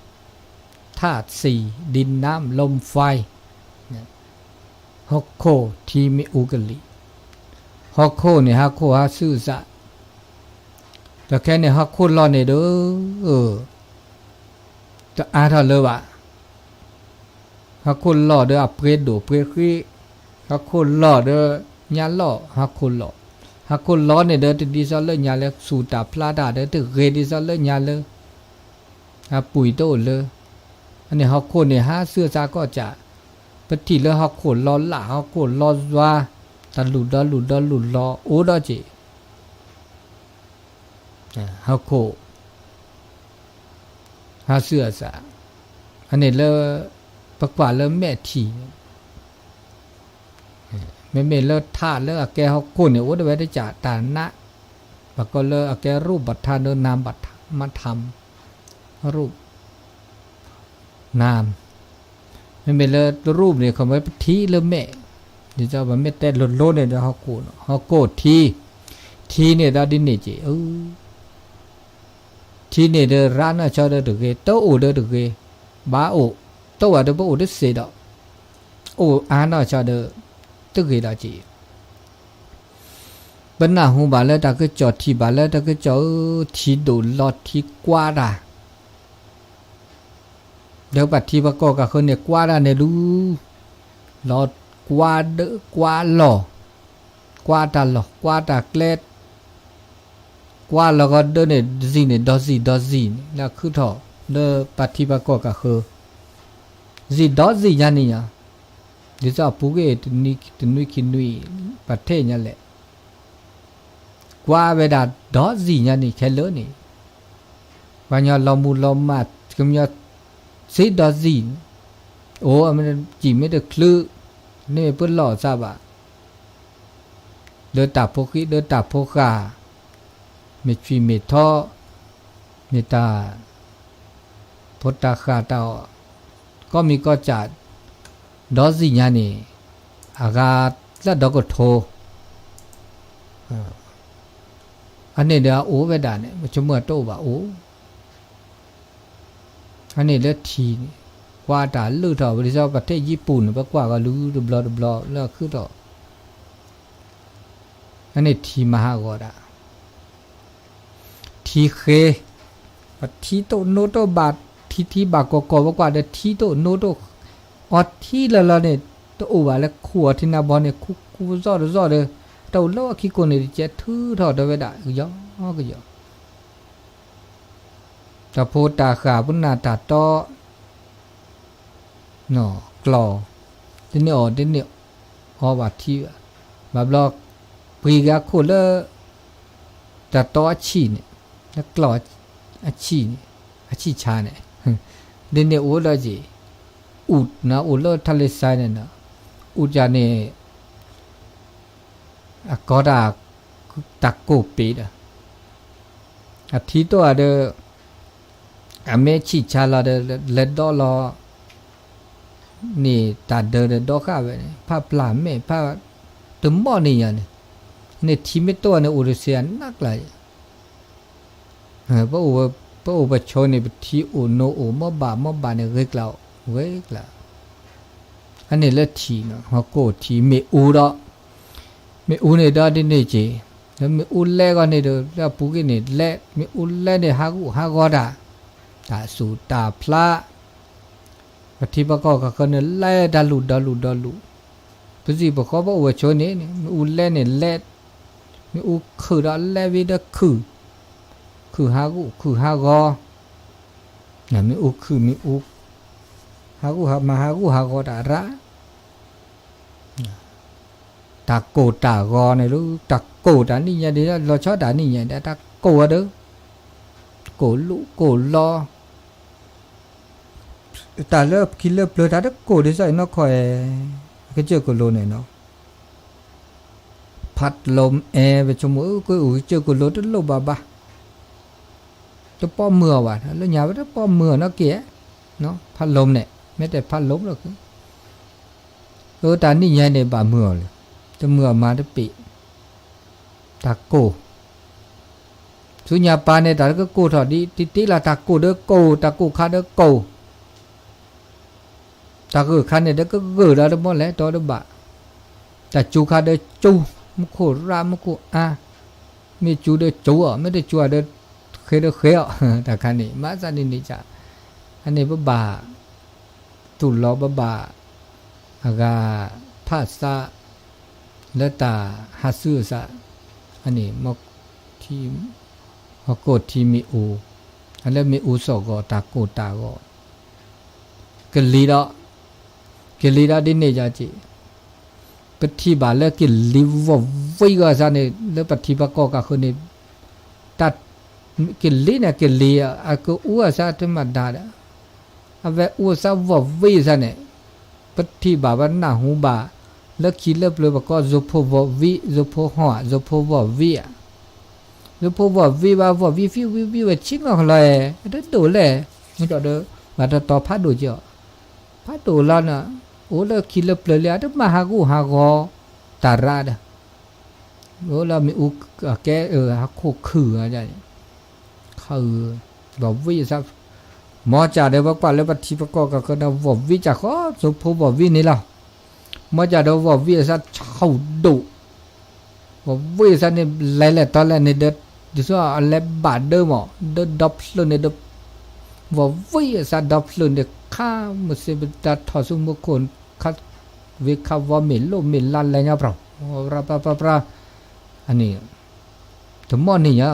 ထၣ်သံၣ် ဒံၣ်နၢမ် လိၣ်ဖဲ, ဟီၣ်ခိၣ် ထံ မ့ၣ်အူ ကလံၤ, ဟီၣ်ခိၣ်န့ၣ် ဟီၣ်ခိၣ်ဟးဆူၣ်စး, ဒီးခဲန့ၣ်ဟီၣ်ခိၣ်လီၢ်န့ၣ်ဒီး တအါထီၣ်လၢၤဘၣ်. ဟီၣ်ခိၣ်လီၢ်ဒီးအပှ့ၤဒိၣ်ပှ့ၤဃ့, ဟီၣ်ခိၣ်လီၢ်ဒီးညါလီၢ်, ဟီၣ်ခိၣ်လီၢ်, ဟီၣ်ခိၣ်လီၢ်န့ၣ်ဒီးတဒ်သိးလၢညါလၢ စူၤတၢ်ဖျါတၢ်ဒီး တဂ့ၤဒ်သိးလၢညါလၢ အပူၤတအိၣ်လၢ, အန့ၣ်ဟီၣ်ခိၣ်န့ၣ် ဟးဆူၣ်စးကီၢ်စး, ပထံၣ်လၢဟီၣ်ခိၣ်လီၢ်လၢ် ဟီၣ်ခိၣ်လီၢ်ယွၤ, တၢ်လူၢ်ဒီလူၢ်ဒီလူၢ်လီၤ အိၣ်ဒီးက့ၤ ဟီၣ်ခိၣ် ဟးဆူၣ်အစး, အန့ၣ်လၢ ပကွၢ်လၢမဲာ်ထံန့ၣ်, မ့မ့ၢ်လၢထးလၢအကဲဟီၣ်ခိၣ်န့ၣ် အိၣ်တဝဲတကးတၢ်နး, ဘၣ်ကီလၢအကဲရူၢ်ဘၣ်ထးဒီးနၢ်ဘၣ်ထး မထး ရူၢ် နၢ်, မ့မ့ၢ်လၢရူၢ်န့ၣ် ခီမ့ၢ်ပထံလၢမဲာ်, ဒ်သိးပမ့ၢ်တဲလိၤလိၤန့ၣ်ဒီးဟီၣ်ခိၣ်, ဟီၣ်ခိၣ်ထံ, ထံန့ၣ်ဒီးဒ်န့ၣ်က့ၤ, ထံန့ၣ်ဒီးရၢနီၢ်ဆီဒီးတဂ့ၤ, တအိၣ်ဒီးတဂ့ၤ, ဘၣ်အိၣ်, တအိၣ်ဘၣ်ဒီးပအိၣ်တစ့ဒီး, အိၣ်အါနီၢ်ဆီဒီး တဂ့ၤဒီးက့ၤ ပနၢ်ဟူဘၣ်လၢတၢ်ကစီၣ်ထံၣ်ဘၣ်လၢတၢ်ကစီၣ်ဧၢ, ထံဒိၣ်လီၤထံကွၢ်တၢ်, ဒီးပှၤထံပှၤကီၢ်ကဃၢၤန့ၣ်ကွၢ်တၢ်န့ၣ်ဒုး, လီၤကွၢ်ဒၢကွၢ်လီၢ်, ကွၢ်တၢ်လီၢ်ကွၢ်တၢ်ကျဲ, ကွၢ်လီၤဂီၤဒၢန့ၣ် ဒ်န့ၣ်ဒီးဒ်ဒီးဒ်န့ၣ် လၢအခုၣ်ထီၣ် လၢပှၤထံပှၤကီၢ်ကဃၢၤ, ဒ်ဒီးဒ်ညါန့ၣ်ညါ, ဒ်သိးအပူၤကွံာ် တနွံခံနွံ ပှၤထဲညါလဲၣ် ကွၢ်ဝဲဒၣ်ဒီးဒ်ညါန့ၣ်ခဲလၢာ်န့ၣ်, ပှၤကညီလီၤမူလီၤမၢ် ကညီစ့ဒီးဒ်, အိၣ်အမ့ၢ်တစံၣ်မ့ၢ်တချုး, န့ၣ်မ့ၢ်ပလီၢ်အသးဘၣ်, လၢတၢ်ဖိဃံလၢတၢ်ဖိဃၢ်, မ့ၢ်ဆွံၣ်မ့ၢ်ထီ, မ့ၢ်တၢ် ဖိတၢ်ဃၢ်တၢ်အီၣ်, ကီၢ်မံၤကီၢ်စး, ဒီးဒ်ညါန့ၣ်, အဂၤလၢဒီကထိ, အန့ၣ်ဒီးအအိၣ်ဝဲဒၣ်န့ၣ် ပဆိကမိၣ်အတအိၣ်ဘၣ်အိၣ်, အန့ၣ်လၢထံန့ၣ်, ကွၢ်တၢ်လုၢ်ထီၣ် ပဒ်သိးပှၤထဲယံၤပူၤန့ၣ် ပကွၢ်ဂီၤလူၤတဘျီတဘျီလၢအခုၣ်ထီၣ် အန့ၣ်ထံမၤဟးဂီၤဒၣ်, ထံဃ့, ပထံတိၣ်နိတိၣ်ဘၣ်, ထံထံဘၣ်ကီၢ်ကီၢ် ပကွၢ်ဒီးထံတိၣ်နိတိၣ်, အီထံလၢလီၤန့ၣ်, တအိၣ်ဘၣ်လၢခူၣ်အီၤထံနါဘီန့ၣ် ခူၣ်ခူၣ်တစီၣ်တစီၣ်ဒီး, တၢ်အိၣ်လၢအခံကိၢ်န့ၣ် တကဲထုးထီၣ်ဒီးဝဲဒၣ် ကယီကယီ တၢ်ဖိတၢ်ဃၢ် ပနၢ်တၢ်တီ ကျီၢ်, တန့ၢ်အီၣ်တန့ၢ်အီဘၣ်ထံဘၣ်, ဘၣ်ဘျီ ပှ့ၤက့ၤအခိၣ်လၢ တၢ်တီအဆံၣ်န့ၣ်, လၢကျီၢ်အဆံၣ်န့ၣ်, အဆံၣ်ဆါန့ၣ်, ဒ်န့ၣ်အိၣ်ဒီးက့ၤ, အူၣ်န့ၣ် အိၣ်လၢထးလ့စဲန့ၣ်, အူၣ်ကန့ၣ် အကီတၢ်, တၢ်ကိၢ်ပ့ၤဒီး အထံတိၣ်ဧါဒီး အမ့ၢ်ဆံၣ်ဆါလီၤဒီး လဲၤဒီလီၤန့ၣ် တၢ်ဒၢဒီးဒီဃၣ်ဝဲန့ၣ် ဖးပျၢ်မဲာ်ဖးတမီၣ်န့ၣ်ညါန့ၣ်, န့ၣ်ထံမ့ၢ်တိၣ်န့ၣ် အိၣ်တစ့အနးကျါ, ပအိၣ်ပဆိန့ၣ် ပထံအိၣ်နိအိၣ် မ့ၢ်ဘၣ်မ့ၢ်ဘၣ်န့ၣ် ဂ့ၤကျါ, ဂ့ၤကျါ အန့ၣ်လၢထံ, ဟီၣ်ခိၣ်ထံ မ့ၣ်အူဒီး, မ့ၣ်အူန့ၣ်ဒီးဒ်န့ၣ်က့ၤ, ဒီးမ့ၣ်အူလဲဂီၢ်န့ၣ်ဒီး လၢအပူၤကွံာ်န့ၣ်လဲ, မ့ၣ်အူလဲန့ၣ် ဟးဂူာ်ဟးဂီၤတၢ်, တၢ်စူၤတၢ်ဖျါ, ပထံပကီၢ်ကဃၢၤန့ၣ် လဲတၢ်လူၢ်ဒီလူၢ်ဒီလူၢ်, ပစံၣ်ပဃီပအိၣ်ဝဲဆိန့ၣ် မ့ၣ်အူလဲန့ၣ်လဲ, မ့ၣ်အူခုၣ်ဒီးလဲဝံၤဒီးခုၣ်, ခုၣ်ဟးဂူာ်ခုၣ်ဟးဂီၤ, မ့ၣ်အူခုၣ်မ့ၣ်အူ, ဟးဂူာ်မၤဟးဂူာ်ဟးဂီၤတၢ်ရၣ်, တၢ်ကိၢ်တၢ်ဂီၤန့ၣ်လီၤ, တၢ်ကိၢ်တၢ်နံၣ်ညါဒ်လီၤဆီတၢ်နံၣ်ညါဒီး တၢ်ကိၢ်ဝဲဒီး, ကိၢ်လူၤကိၢ်လီၤ, တၢ်လၢခံလၢပျၢၤတၢ်တကိၢ်ဒ်သိးအံၤနီၢ်ခီအဲ, အကစၢၢ်ကလိၤန့ၣ်နီၤ, ဖးတလိၤအဲ ပဆိကမိၣ် ကအိၣ်ကစၢၢ်ကလိၤတလိၣ်ဘၣ်ဘၣ် တပိာ်မုၢ်အီၤဘၣ်, လၢညါဝဲတပိာ်မုၢ်အီၤနီၢ်က့, ဖးလိၤန့ၣ် မ့ၢ်တဲဖးလိၤလီၤ, အတၢ်နံၣ်ညါန့ၣ်ဘၣ်မုၢ်အီၤလၢ, တမုၢ်အီၤမၤတပ့ၤ, တၢ်ကိၢ်, ဆူညါပၢ်န့ၣ် တၢ်တကကိၢ်ထီၣ်ဒ်တံၢ်တံၢ်လၢတၢ်ကိၢ်ဒီးကိၢ်, တၢ်ကိၢ်ခါဒီးကိၢ် တၢ်ဂၢၢ်ခါန့ၣ် ဒီးကဂၢၢ်ဒီးတမီၢ်လဲၣ် တီတဘၣ်, တၢ်စူၤခါဒီးစူၤ, မူခိၣ်ရၣ်မူခိၣ်အါ, မ့ၢ်စူၤဒီးစူၤအီၤ, မ့ၢ်တစူၤဒီး ဃဲဒီးဃဲအီၤ, တၢ်ခါန့ၣ် မၤသးဒ်န့ၣ်က, အန့ၣ်ပဘၣ် သူၣ်လီၤပဘၣ် အဂၤ ဖးသး လၢတၢ်ဟးဆူအသး, အန့ၣ် ဟီၣ်ခိၣ်ထံမ့ၣ်အူ, အလၢမ့ၣ်အူစီၣ်ဂီၤ တၢ်ကိၢ်တၢ်ဂီၤ, ကလံၤဒီး, ကလံၤဒီးဒ်န့ၣ်ယက့ၤ, ပထံၣ်ဘၣ်လၢကလံၤဝီၢ်ဝံအသးန့ၣ် လၢပထံပကီၢ်ကဃုန့ၣ်, တၢ် ကလံၤန့ၣ်ကလံၤ အကအူအသးတမၤဒါဒီး, အဝဲအူအသးဝီၢ်ဝံအသးန့ၣ်, ပထံၣ်ဘၣ်ပနၢ်ဟူဘၣ်, လၢခံလၢပျၢၤပကီၢ် ယိၤဖိဝီၢ်ဝံ, ယိၤဖိဟီၣ်, ယိၤဖိဝီၢ်ဝံဧါ, ယိၤဖိဝီၢ်ဝံဘၣ် ဝီၢ်ဝံဖံဝံဝံဝဲဆံနီၢ်ကလီၤဧါ, အတဒိၣ်လဲၣ်, မ့ၢ်ဒီး ဘၣ်တတီၤဖးဒိၣ်က့ၤအီၤ, ဖးဒိၣ်လီၤန့ၣ်, အိၣ်လၢခံလၢပျၢၤလံ အတမၤဟးဂူာ်ဟးဂီၤ တၢ်ရၢဒီး အိၣ်လၢမ့ၣ်အူကဲ ဟီၣ်ခိၣ်ခုၣ်, ခုၣ်, ဝီၢ်ဝံအသး, မ်ကၢ်ဒီးပကွၢ်လၢပထံပကီၢ်ကဃုဒီး ဝီၢ်ဝံကၢ်ဃီ ယိၤဖိဝီၢ်ဝံန့ၣ်လီၤ, မ်ကၢ်ဒီးဝီၢ်ဝံအသးဆူၣ်ဒိၣ်, ဝီၢ်ဝံအသးန့ၣ် လဲၤလဲၤတီလဲၤန့ၣ်ဒီး, ဒ်သိးအလဲၤဘၣ်ဒၢမး ဒၢဒီဖျၢၣ်န့ၣ်ဒီး, ဝီၢ်ဝံအသးဒီဖျၢၣ်န့ၣ် ခါမုၢ်စ့ၢ်ပတၢ်ထီၣ်ဆူမူခိၣ် ခါဝ့ၤခါဝီၤမ့ၢ်လိၣ်မ့ၢ်လါလဲၤညီပြီ, ပြပြပြပြ, အန့ၣ် တမီၣ်န့ၢ်ညါ,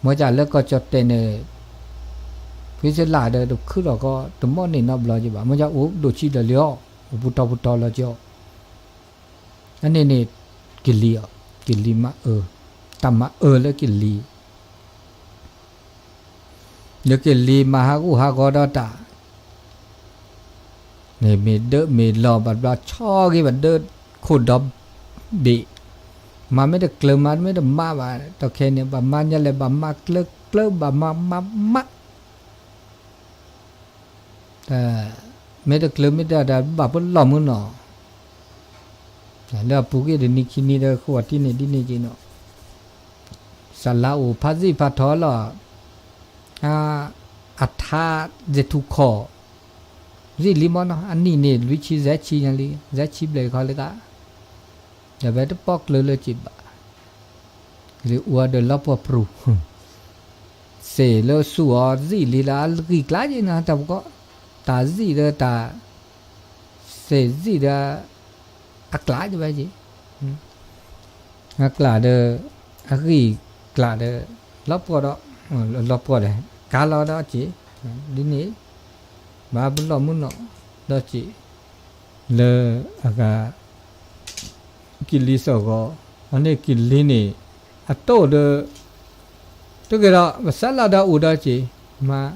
မ်ကၢ်လၢကီၢ်ကၠီၣ်တဲၣ်န့ၣ်, ဖုစလၢ်ဒီးတခုထီၣ်ကီ တမီၣ်န့ၢ်နီတဘျီက့ၤဘၣ်, မ်ကၢ်အိၣ်ဒိၣ်ဆံးဒီးလံအီၤ, အိၣ်ပူၤတီၤပူၤတီၤလီၤက့ၤအီၤ, အန့ၣ်န့ၣ် ကလံၤအီၤ, ကလံၤမၤအၢ, တၢ်မၤအၢလၢကလံၤ လၢကလံၤမၤဟးဂူာ်ဟးဂီၤဒီးတၢ်, န့ၣ်မ့ၢ်ဒၢမ့ၢ်လီၤဘၣ်ဘျီ ဆီဂ့ၤဘၣ်ဒၢခိၣ်ဒီဘ့ၣ်, မၤမ့ၢ်တကျၢၤမၤမ့ၢ်တမးဘၣ်, တၢ်ခဲအံၤန့ၣ် ဘၣ်မၤညါလဲၣ် ဘၣ်မၤကျၢၤကျၢၤ ဘၣ်မၤမၤမး မ့ၢ်တကျၢၤမ့ၢ်တၢ်ဒီး ဘၣ်ပလီၢ်မုၢ်နီၤ, လၢအပူၤကွံာ်တနံၤခံနံၤဒီး ဃိးဝဲတံၢ်န့ၣ်ဒ်န့ၣ်က့ၤနီၤ, စလါအိၣ်ဖးစံၣ်ဖးထီလီၤ, အထါယထူၣ်ခီၣ်, စံၣ်လံမ့ၢ်နီၤ အနံၣ်န့ၣ် လွံၢ်ဆံယဲၢ်ဆံညါလံ ယဲၢ်ဆံဘျဲၣ်ခီလၢက, ဒီးဝဲတပီၢ်ကျၢၤလၢက့ၤဘၣ်, လၢအူအီၤဒီးလီၤပှီၢ်ပြူၤ သ့ၣ်လၢဆူၣ်အီၤစံၣ်လံလၢအဂံၢ်ကျါက့ၤနီၤ တၢ်ပကီၢ်, တၢ်စံၣ်ဒီးတၢ်, သ့ၣ်စံၣ်ဒီး, အကျါက့ၤဝဲက့ၤ, အကျါဒီး, အဂံၢ်ကျါဒီး, လီၤပှီၢ်ဒီး, လီၤပှီၢ်ဒီး, ကါလီၤဒီးက့ၤ, ဒ်န့ၣ်, ဘၣ်ပလီၢ်မုၢ်နီၤ, ဒီးက့ၤ, လၢအဂၤ ကလံၤစီၣ်ဂီၤ, အန့ၣ်ကလံၤန့ၣ်, အတိၢ်ဒီး, တဂ့ၤဒီး ပစးလၢဒီးအိၣ်ဒီးက့ၤ, မၤ,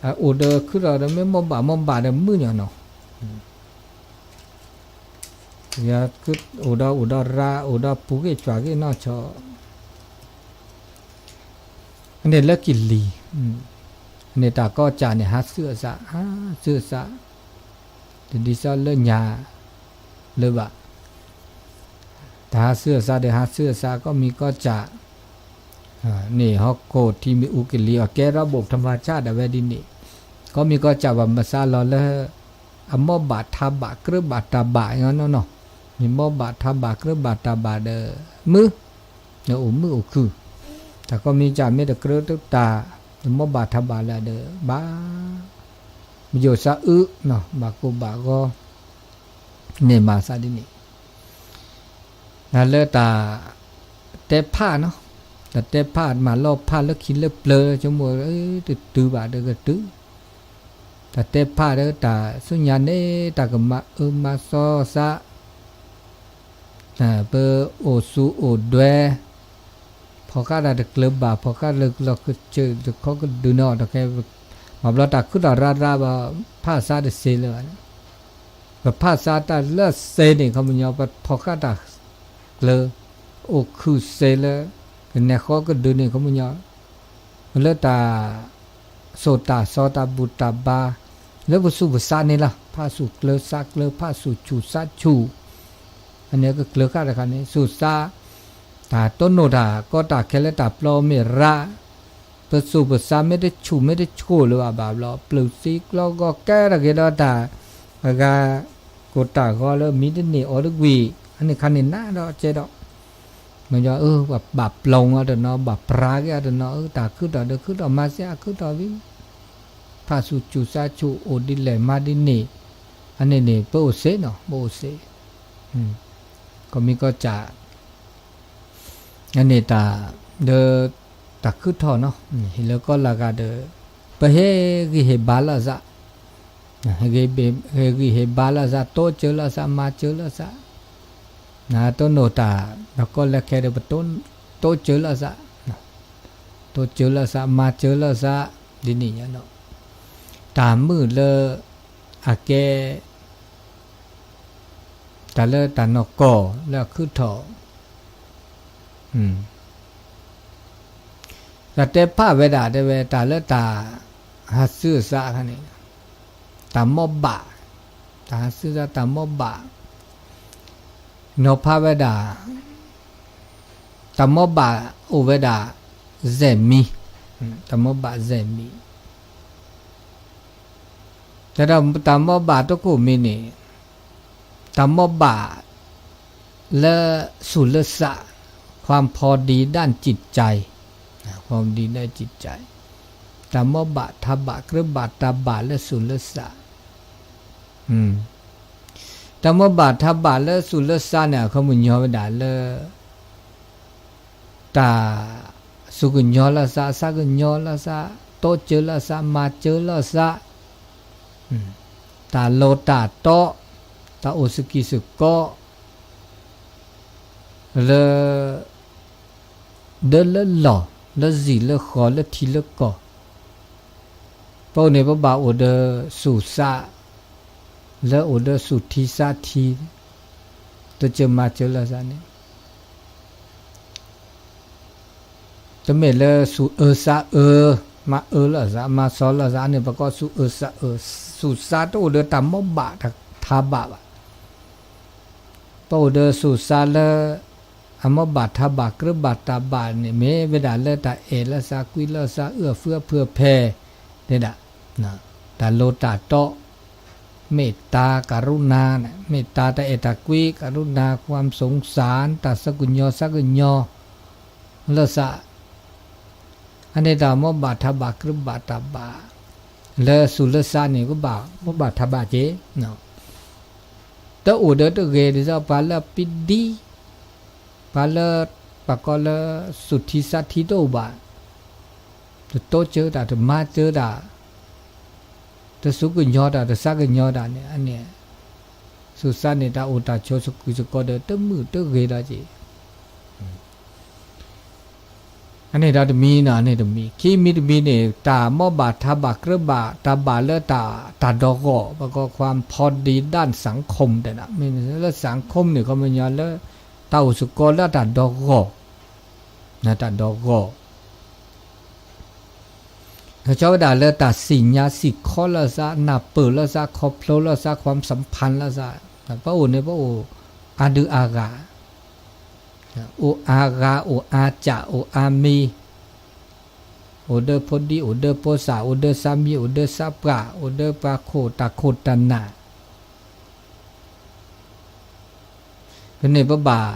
အအိၣ်ဒီးခုဒီး မ့ၢ်မိၢ်ဘၣ်မိၢ်ဘၣ်ဒီးမုၢ်ညီနီၤ, အိၣ်ဒီးအိၣ်ဒီးရၢ အိၣ်ဒီးပူၤဂ့ၢ်ကွၢ်ဂ့ၢ်နီၢ်ဆီ အန့ၣ်လၢကလံၤ, အန့ၣ်တၢ်ကီၢ်စဲၣ်န့ၣ် ဟးဆူအသး ဟးဆူအသး, တဒ်သိးလၢညါ, လၢၤဘၣ်, တၢ်ဟးဆူအသးဒီးဟးဆူအသး ကီၢ်မံၤကီၢ်စဲၣ်, န့ၣ်ဟီၣ်ခိၣ်ထံမ့ၣ်အူကလံၤအီၤ ကဲထီၣ်ဘိၣ်ထမၤဆၣ်ဒၣ်ဝဲဒ်န့ၣ်, ကီၢ်မံၤကီၢ်စဲၣ်ဘၣ်မၤစးလီၤလၢ အမိၢ်ဘၣ်ထးဘၣ်ကြၢးဘၣ်တၢ်ဘၣ်နီၤနီၤ, မ့ၢ်မိၢ်ဘၣ်ထးဘၣ်ကြၢးဘၣ်တၢ်ဘၣ်ဒီး, မုၢ်, အိၣ်မုာ်အိၣ်ခုၣ်, တၢ်ကီၢ်မံၤကၢ်မ့ၢ်တကြၢးတၢ်, တမိၢ်ဘၣ်ထးဘၣ်လၢဒီး ဘၣ်, မယိၣ်သးအုး, ဘၣ်ကိၢ်ဘၣ်ဂီၤ, န့ၣ်မၤသးဒ်န့ၣ် လၢတၢ်တဲဖးနီၤ, တၢ်တဲဖးမၤလီၢ်ဖးလၢခံလၢပျၢၤ ဆိကမိၣ် တတုၤဘၣ်ဒီးကတုၤ, တၢ်တဲဖးဒီးတၢ်ဆူညါန့ၣ် တၢ်ကမၤအၢမၤသီသး, ပအိၣ်သူၣ်အိၣ်ဒွဲ, ဖီၣ်ဃာ်တၢ်တကျၢၤဘၣ် ဖီၣ်ဃာ်လၢလီၢ်ကစၢၢ်တခီကဒုးနီၤ တခဲ, မၤဘျီတၢ်ခုၣ်တၢ်ရၢ်ရၢ်ဘၣ် ဖးသးတစ့လၢၤဘၣ် ပဖးသးတၢ်လၢစ့န့ၣ် ခီပညီ ပဖီၣ်ဃာ်တၢ်ကျၢၤ, အိၣ်ခုၣ်စ့လၢ ကနဲၣ်ဃီကဒုးန့ၣ် ခီပညီ, လၢတၢ် သိၣ်တၢ်သီတၢ်ဘူၣ်တၢ်ဘါ, လၢပသူၣ်ပသးန့ၣ်လီၤ. ဖးဆူၣ်ကျၢၤသးကျၢၤ, ဖးဆူၣ်ဆူၣ်သးဆူၣ်, အန့ၣ်ကကျၢၤဃာ်တခါန့ၣ် သူၣ်သး, တၢ်တိၢ်နီၣ်တၢ်ကီတၢ်ခဲလၢတၢ်ပျီမ့ၢ်ရၣ်, ပသူၣ်ပသးမ့ၢ်တဆူၣ်မ့ၢ်တဆူၣ်လၢၤဘၣ်ဘၣ်ဘျီ ပျုၢ်သံကျီဂီၤကဲတဂ့ၤဒီးတၢ်, အဂၤ ကိၢ်တၢ်ဂီၤလၢမံတန့ၢ်အီၤတကွံာ် အန့ၣ်ခါန့ၣ်နးဒီးကဲဒီး, မ့ၢ်ယီၤ အၢ ဘၣ်ပျီအီၤတနီၤ ဘၣ်ပြးက့ၤအီၤတနီၤ အၢ တၢ်ခုထီၣ်ဒီးခုထီၣ် မၤစ့အခုထီၣ်ဝံၤ ဖးဆူၣ်ဆူၣ်စးဆူၣ် အိၣ်ဒ်လဲၣ်မၤဒ်န့ၣ်, အန့ၣ်န့ၣ် ပအိၣ်စ့နီၤ ပအိၣ်စ့, ကီၢ်မံကီၢ်စဲၣ် အန့ၣ်တၢ် ဒီး တၢ်ခုထီၣ်နီၤ ဟ့ၣ်လၢကီၢ်လၢ်ဂၤဒီး ပဟ့ၣ်ဂံၢ်ဟ့ၣ်ဘါလိာ်သး, ဟ့ၣ်ဂံၢ်ဟ့ၣ်ဘါလိာ်သး တိစၢၤလိာ်သး မၤစၢၤလိာ်သး, တိၢ်နီၣ်တၢ် ဒီးကီၢ်လဲၤခဲဒီး ပတိစၢၤလိာ်သး, တိစၢၤလိာ်သး မၤစၢၤလိာ်သး ဒ်န့ၣ်ညါနီၤ, တၢ်မုာ်လၢ အကဲ တၢ်လၢတၢ်နီၢ်ကီၢ်လၢအခုထီၣ်, တၢ်တဲဖးဝဲဒၣ်တဲဝဲတၢ်လၢတၢ် ဟးစုအသးခါန့ၣ်, တၢ်မိၢ်ဘၣ်, တၢ်ဟးစုသးတၢ်မိၢ်ဘၣ်, နီၤဖးဝဲဒၣ် တၢ်မိၢ်ဘၣ်အိၣ်ဝဲဒၣ် စဲၣ်မံၤ, တၢ်မိၢ်ဘၣ်စဲၣ်မံၤ တဲဒီးတၢ်မိၢ်ဘၣ်တကိၣ်မံၤန့ၣ်, တၢ်မိၢ်ဘၣ်လၢသူၣ်လၢသး, ความพอดีด้านจิตใจ, ความพอดีด้านจิตใจ, တၢ်မိၢ်ဘၣ်ထးဘၣ်ကြၢးဘၣ်တၢ်ဘၣ်လၢသူၣ်လၢသး, တၢ်မိၢ်ဘၣ်ထးဘၣ်လၢသူၣ်လၢသးန့ၣ် အခီပညီဝဲဒၣ်လၢ တၢ် စူၢ်ကညီၤလိာ်သး သးကညီၤလိာ်သး တိစၢၤလိာ်သး မၤစၢၤလိာ်သး, တၢ်လိၣ်တၢ်တီ, တၢ်အိၣ်စကံးစကီး လၢ ဒၢလၢလီၢ် လၢစံာ်လၢဃီၤ လၢထံလၢကီၢ်, ပအိၣ်န့ၣ် ပဘၣ်အိၣ်ဒီးသူၣ်သး လၢအိၣ်ဒီးသူၣ်ထံသးထံ, တိစၢၤမၤစၢၤလိာ်သးန့ၣ် တမ့ၢ်လၢသူၣ်အၢသးအၢ, မၤအၢလိာ်သး မၤစီလိာ်သးန့ၣ် ပကိးသူၣ်အၢသးအၢ, သူၣ်သးတအိၣ်ဒီးတၢ်မိၢ်ဘၣ်ထးဘၣ်ဘၣ်. ပအိၣ်ဒီးသူၣ်သးလၢ အမိၢ်ဘၣ်ထးဘၣ်ကြၢးဘၣ်တၢ်ဘၣ်န့ၣ် မ့ၢ်ဝဲဒၣ်လၢတၢ်အဲၣ်လိာ်သး ကွံလိာ်သး အုၣ်အဖုအဖုအဖဲ ဒၣ် တၢ်လိၣ်တၢ်တီ, မ့ၢ်တၢ် ကရုဏာ န့ၣ် မ့ၢ်တၢ်တၢ်အဲၣ်တၢ်ကွံ ကရုဏာ ความสงสาร တၢ်သးကညီၤသးကညီၤ လိာ်သး, အန့ၣ်တၢ်မိၢ်ဘၣ်ထးဘၣ်ကြၢးဘၣ်တၢ်ဘၣ်, လၢသူၣ်လၢသးန့ၣ် ကဘၣ်မိၢ်ဘၣ်ထးဘၣ်က့ၤ တအိၣ်ဒီးတဂ့ၤဒ်သိးပှၤလၢပဒံ, ပှၤလၢ ပှၤကိးလၢ သူၣ်ထံသးထံတအိၣ်ဘၣ်, တတိစၢၤတၢ် တမၤစၢၤတၢ်, တစူၢ်ကညီၤတၢ် တသးကညီၤတၢ်န့ၣ် အန့ၣ် သူၣ်သးန့ၣ် တၢ်အိၣ်တၢ်ဆိးသကုၤသကိးဒီး တမုာ်တဂ့ၤလီၤက့ၤ အန့ၣ်ဒီးတမံၤနီၤ အန့ၣ်တမံၤ ခံမံၤတမံၤန့ၣ် တၢ်မိၢ်ဘၣ်ထးဘၣ်ကြၢးဘၣ်တၢ်ဘၣ်လၢတၢ် တၢ်ဒီဂီၢ် ပကိး ความพอดีด้านสังคม တဲဒၣ် မ့ၢ်လၢ สังคม န့ၣ် ခီပညီလၢ တၢ်အိၣ်သကိးလၢတၢ်ဒီဂီၢ်, တၢ်ဒီဂီၢ် ကဆီဝဲဒၣ်လၢတၢ်သ့ၣ်ညါသ့ၣ်ခီလိာ်သး နၢ်ပၢၢ်လိာ်သး ခီဖျိလိာ်သး ความสัมพันธ์ လိာ်သး, ပအိၣ်န့ၣ် ပအိၣ်အါဒုအါဂၤ, အိၣ်အါဂၤ အိၣ်အါစၢ် အိၣ်အါမံၤ, အိၣ်ဒီးဖိဒံ အိၣ်ဒီးဖိသၣ် အိၣ်ဒီးသးမံ အိၣ်ဒီးသးပှၢ် အိၣ်ဒီးပှၤခိၣ်တၢ်ခိၣ်တၢ်နၢ် ဖဲန့ၣ်ပဘၣ်